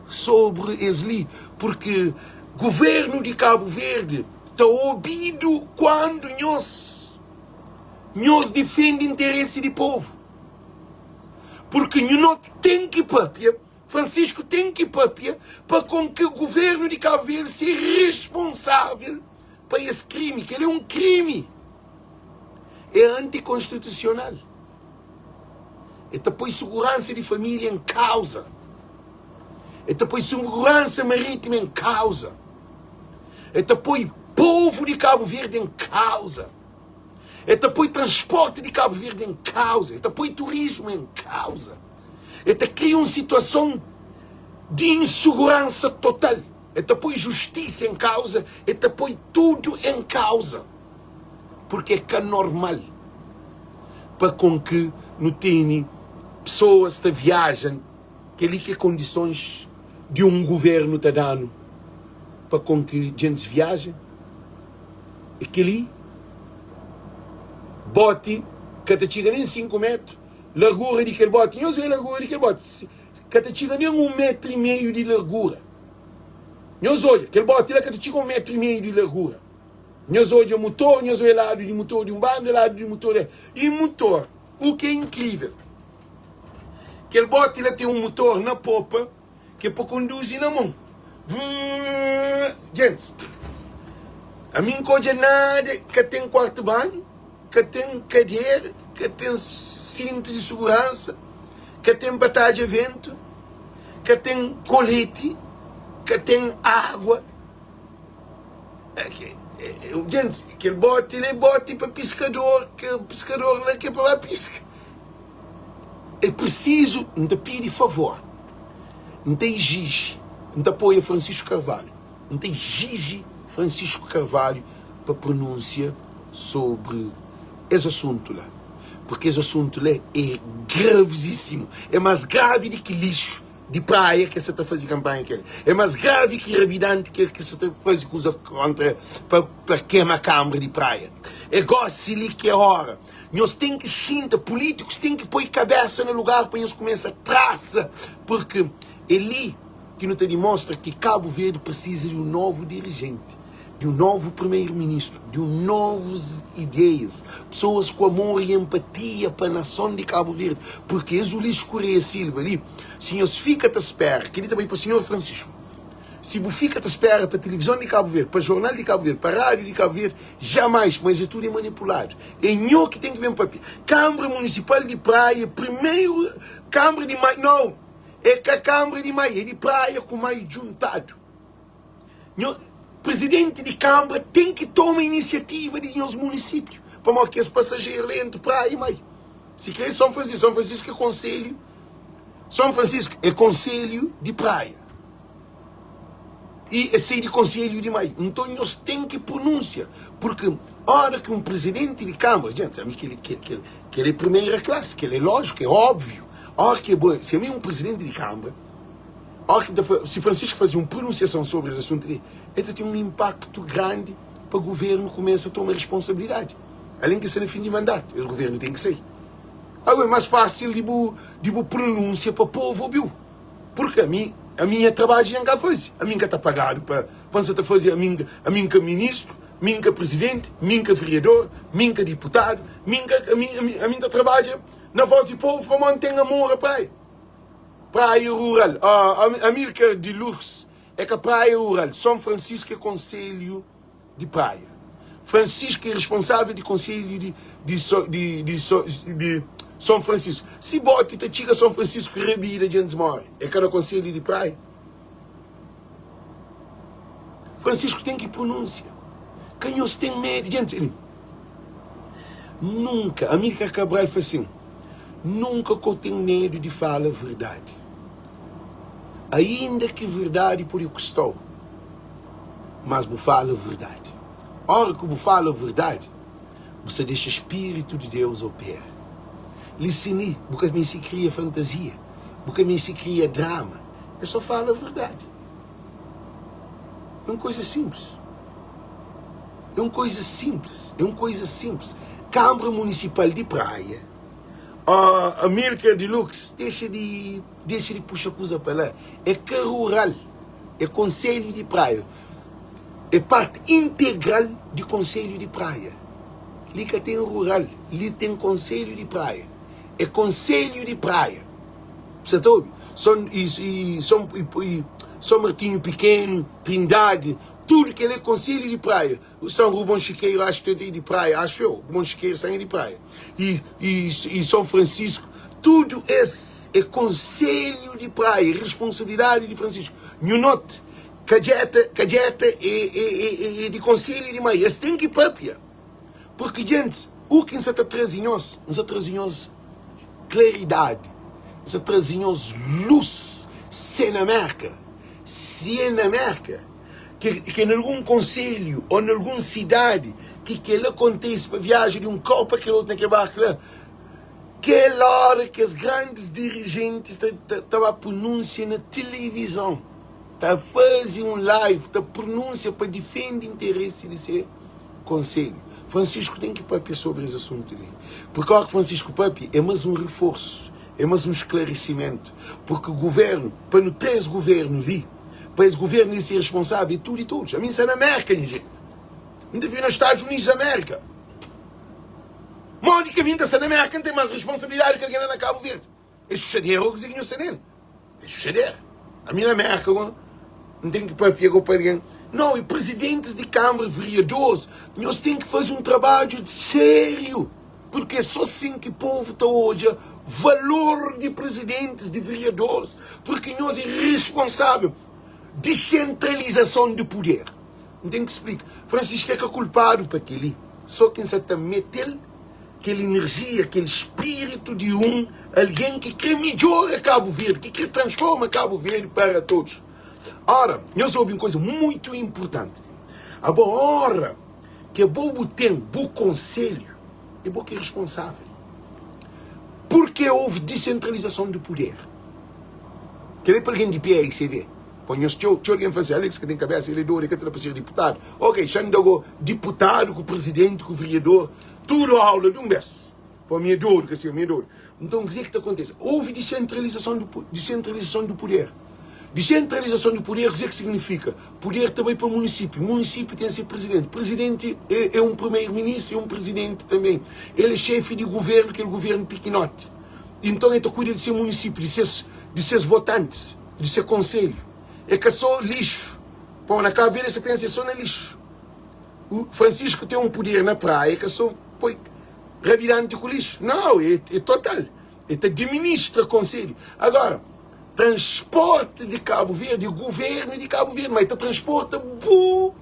sobri es li purki Guvernu di Kabu Verdi ta obidu kuandu nhos nhos difende interesi di povu. Purki Nhu ten ki papia, Francisco ten ki papia pa kon ki Guvernu di Kabu Verdi ser responsavel pa es krimi. Kel é un krimi, é antikonstitusional. E ta poi suguransa di família en kauza. E ta poi suguransa marítima en kauza. E ta poi povu di Kabu Verdi en kauza. E ta poi transporti di Kabu Verdi en kauza. E ta poi turismu en kauza. E ta kria un situason di insuguransa total. E ta poi justisa en kauza. E ta poi tudu en kauza. Purki é ka normal pa kon ki nu tene pesoas ta viaja. Kel-li ki é kondisons di un guvernu ta da-nu pa kon ki djentis viaja? É kel-li, boti ka ta txiga nen 5 métru, largura di kel boti, nhos odja largura di kel boti, ka ta txiga nen un métru i meiu di largura. Nhos odja, kel boti la ka ta txiga un métru i meiu di largura. Nhos odja mutor, nhos odja ladu di mutor di un banda, ladu di mutor di otu. I mutor, u ki é inkrível, kel boti la ten un mutor na popa ki é pa konduzi na mon. Vuuuuuuh. Gentis, ami N ka odja nada, ka ten kuartu banhu, ka ten kadera, ka ten sintu di suguransa, ka ten pa tadja ventu, ka ten koleti, ka ten agua. Gentis, kel boti la é boti pa piskador, kel piskador la ki é pa ba piska. É prisizu, N ta pidi favor, N ta iziji, N ta apoia Francisco Carvalho, N ta iziji Francisco Carvalho pa pronúnsia sobri es asuntu la, purki es asuntu la é gravizísimu, é más gravi di ki lixu di praia ki es sa ta faze kanpanha kel, é más gravi ki rabidanti kel ki sa ta faze kuza kontra pa kema kanbra di praia. É gósi li ki é óra. Nhos ten ki xinta, pulítikus ten ki poi kabésa na lugar pa nhos kumesa trasa, purki é li ki nu ta dimostra ki Kabu Verdi prisiza di un novu dirijenti, di un novu primeru-ministru, di un novus ideias, pesoas ku amor i empatia pa nason di Kabu Verdi, purki es Ulisses Correia Silva li, si nhos fika ta spera, kel-li ta bai pa sinhor Francisco. Si bu fika ta spera pa tilivizon di Kabu Verdi, pa jornal di Kabu Verdi, pa rádiu di Kabu Verdi, jamais, mas é tudu é manipuladu. É nho ki ten ki ben papia. Kanbra Munisipal di Praia, primeru kanbra di Mai, nau, é ka kanbra di Mai, é di Praia ku Mai djuntadu. Nho, prizidenti di kanbra ten ki toma inisiativa di nhos munisípiu, pamodi kes pasajeru la entri Praia i Mai. Si kre Son Francisku, Son Francisku é konselhu, Son Francisku é konselhu di Praia. I es sai di konselhu di mai. Nton nhos ten ki prunúnsia, purki óra ki un prizidenti di kanbra, djenti, ami kel kel kel kel é primeira klasi, kel é lójiku, é óbviu, óra ki bo, si ami é un prizidenti di kanbra, óra ki N ta fa, si Francisco faze un prununsiason sobri es asuntu li, el ta ten un inpaktu grandi pa guvernu kumesa toma responsabilidadi. Alén ki sta na fin di mandatu, es guvernu ten ki sai. Agora é más fásil di bu di bu prunúnsia pa povu obi-u. Purki ami, ami nha trabadju nha N ka faze. Ami N ka ta pagadu pa pa N sa ta faze. Ami ami N ka ministru, mi N ka prizidenti, mi N ka veriador, mi N ka diputadu, mi N ka ami ami ami N ta trabadja na vós di povu pamodi N ten amor a praia. Praia rural, oh Amilcar de Lux é ka praia rural, Son Francisco é konselhu. di Praia. Francisco é responsável di konselhu di di di di di Son Francisco. Si boti ta txiga Son Francisco rabida djentis more, é ka na konselhu di Praia? Francisco ten ki pronúnsia. Ka nhos ten medu. Djentis, el nunka, Amílcar Cabral fla sin, nunka ko ten medu di fala verdadi. Ainda ki verdadi pode kusta-u, mas bu fala verdadi. Óra ki bu fala verdadi, bu sta dexa spiritu di Deus opera. Li sin li, bu ka meste kria fantazia, bu ka meste kria drama, é sô fala verdadi. É un kuza sinplis. É un kuza sinplis, é un kuza sinplis. Kanbra Munisipal di Praia. Oh, Amilcar de Lux, dexa di dexa di puxa kuza pa la. É ka rural, é konselhu di Praia. É parti integral di konselhu di Praia. Li ka ten rural, li ten konselhu di Praia. É konselhu di Praia. Sa ta obi? Son i i son i i Son Martinho Pikenu, Trindadi, tudu kel é konselhu di Praia. São Rubon Chiqueiro acho que é de praia, acho eu, Rubon Chiqueiro são é de praia. E, e, e São Francisco, Tudu es é konselhu di Praia, responsabilidadi di Francisco. Nhu noti, Kadjeta, Kadjeta é, é, é, é di konselhu di mai. Es ten ki papia. Purki djentis, u ki N sa ta traze nhos, N sa traze nhos klaridadi, N sa traze nhos lus. Se na Merka, si é na Merka, ke, ke na algun konselhu ô na algun sidadi ki kel-la kontise pa viaja di un kau pa kel otu na kel barku la, Kel óra kes grandis dirijentis ta, ta, ta ba prunúnsia na tilivizon, ta faze un live, ta prunúnsia pa difende interesi di se konselhu. Francisco ten ki pâpia sobri es asuntu li. Purki óra ki Francisco pâpia, é más un riforsu, é más un sklarisimentu. Purki guvérnu, pa nu tra es guvérnu li, pa es guvérnu li ser responsável, é tudu i todos. Ami N sta na Mérka, nha jenti. N ta vive na Stadus Unidus di Amérika. Modi ki ami N ta sta na Merka N ten más responsabilidadi ki algen la na Kabu Verdi? É xuxadera ô kuzê ki nho sta nel? É xuxadera. Ami na Merka gó N ten ki papia gó pa algen? Nau, e prizidentis di kanbra, veriadoris, nhos ten ki faze un trabadju sériu, purki é sô sin ki povu ta odja valor di prizidentis, di veriadoris, purki nhos é responsável. Disentralizason di puder. N ten ki splika. Francisco é ka kulpadu pa kel-li. Sô ki N sa ta mete-l kel inerjia, kel spiritu di un algen ki krê midjora Kabu Verdi, ki krê transforma Kabu Verdi para todos. Ora, nhos obi un kuza muitu inpurtanti. Abo ora ke bo bu ten bu konselhu, é bo ki é responsável. Purke houve disentralizason di puder? Kel-li é pa algen di PAICV. Pa nhos txeu, txeu algen fla si, Alex ka ten kabesa, el é dodu, el ka ta da pa ser diputadu. Ok, xa N da go diputadu ku prizidenti ku veriador, tudu aula di un bes. Pa mi é dodu, ka si, mi é dodu. Nton, kuzê ki ta kontise? Houve disentralizason di disentralizason di puder. Disentralizason di puder, kuzê ki signifika? Puder ta bai pa munisípiu, munisípiu ten se prizidenti, prizidenti é, é un primeiro-ministru, é un prizidenti tanben. El é xefi di guvernu, kel guvernu pikinoti. Nton, el ta kuida di se munisípiu, di ses, di ses votantis. di se konselhu. É ka sô lixu. Pô, na Kabu Verdi es ta pensa é sô na lixu. O Francisco ten un puder na praia, é ka sô poi rabidanti ku lixu. Nau, é, é total. É ta diministra konselhu. Agora, transporti di Kabu Verdi é guvernu di Kabu Verdi, ma é ta transporta bu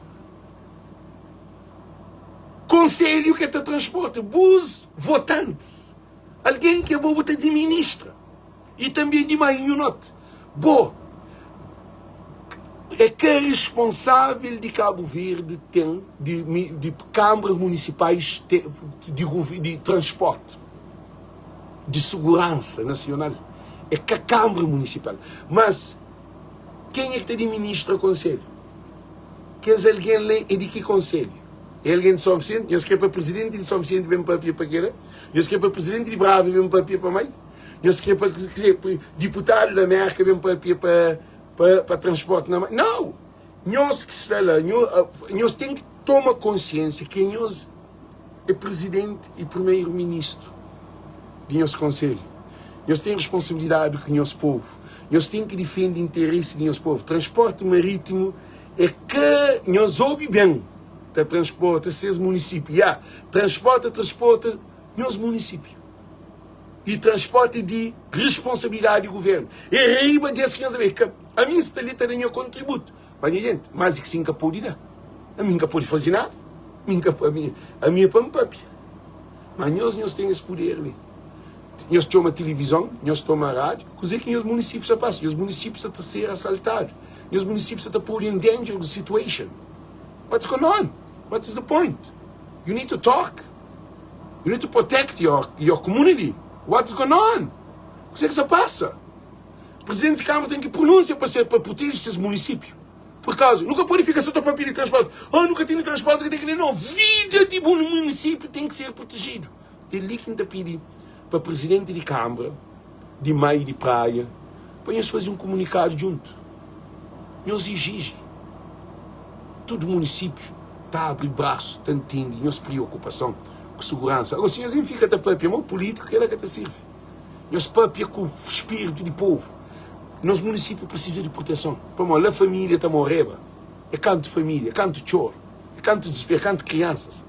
konselhu ki é ta transporta bus votantis. Algen ki abo bu ta diministra. I tanbe di mai nhu not. Bo é ka responsável di Kabu Verdi ten di di kambras munisipais te di di transporti di suguransa nasional é ka kambra munisipal mas kenha ki ta diministra konselhu kes algen la é di ki konselhu é algen di Son Visenti nhos kre pa prizidenti di Son Visenti ben papia pa kela nhos kre pa prizidenti di Brava ben papia pa mai. Nhos kre pa diputadu da Merka ben papia pa pa pa transporti na mar? Nau! Nhos ki sta la, nhos ten ki toma konsiensia ki nhos é prizidenti i primeru ministru di nhos konselhu. Nhos ten responsabilidadi ku nhos povu. Nhos ten ki difende interesi di nhos povu. Transporti maritimu é ka nhos obi ben ta transporta ses munisipiu. Ya, transporta transporta nhos munisipiu. i transporti di responsabilidadi di governu. E riba des ki nhos ta bai ka ami N sta li ta da nha kontributu pa nha jenti, mas di ki si N ka podi da, ami N ka podi fazi nada, ami N ka ami ami é pa N papia. Ma nhos nhos ten es puder li. Nhos txoma tilivizon, nhos toma rádiu, kuze ki nhos munisipiu sta pasa? Nhos munisipiu sta ta ser asaltadu, nhos munisipiu sta ta podu in dangerous situation. What's going on? What is the point? You need to talk. You need to protect your, your community. What's going on? Kuzê ki sa pasa? Presidente di Câmara tem ki pronúncia pa ser pa proteje ses município. Por causa, nunca pode ficar só ta papia de transporte. Oh, nunca tem transporte que tem que não. Vida de bom município tem que ser protegido. É li que ta pedi pa presidente de Câmara, de Mai de Praia, pa nhos fazer um comunicado junto. Nhos exige. Tudo município ta abri braço, ta ntende nhos preocupason ku seguransa. Agora, si nhos ben fika ta papia mo político, kela ka ta sirvi. Nhos papia ku spiritu di povo. Nos município precisa di proteson. Pamodi la família ta moreba. É kantu família, é kantu txoru, é kantu desespero, é kantu crianças.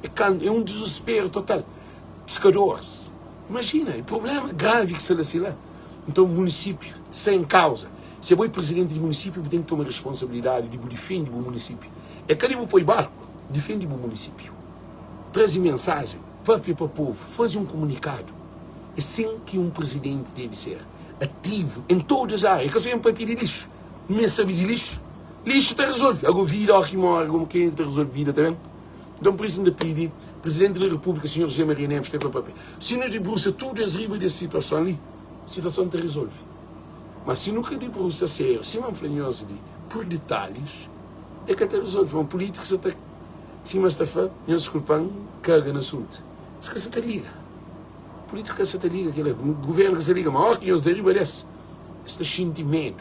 É kantu, é um desespero total. Pescadores. Imajina, é problema gravi ki sta la si la. Nton, munisípiu sen kauza. Si abo é prizidenti di munisípiu, bu ten ki toma responsabilidadi di bu difende bu munisípiu. É ka di bu poi barku, difende bu munisípiu. Traze mensajen, papia pa povu, faze un kumunikadu. É sin ki un prizidenti debe ser, ativu en todas árias. É ka so en papia di lixu. Mi sabe di lixu. Lixu ta rezolve. Ago vida óki móre, gomu kenha ki ta rezolve vida ta ben? Nton, pur isu N ta pidi Prizidenti di Repúblika, Sinhor José Maria Neves, ten pa papia. Si nu dibrusa tudu es riba di es situason li, situason ta rezolve. Ma si nu ka dibrusa sériu, sima N fla nhos li, pur ditalhis, e ka ta rezolve. Ma pulítikus sa ta, sima es ta fla, nhos diskulpa-m, kaga na asuntu. Es ka sa ta liga. Pulítiku ka sa ta liga kila, guvernu ka sa ta liga. Ma óki nhos da riba des, es ta xinti medu,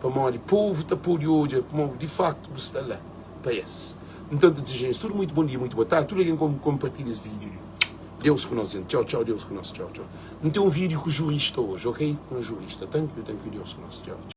pamodi povu ta pode odja kuma di faktu bu sta la pa es. Nton ta dizeja nhos tudu muitu bon dia, muitu boa tardi, tudu algen ku konpartilha es vídiu li. Deus ku nos jenti. Txau, txau, Deus ku nos. Txau, txau. N ten un vídiu ku jurista oji, ok? Ku un jurista. Thank you, thank you, Deus ku nos. Txau, txau.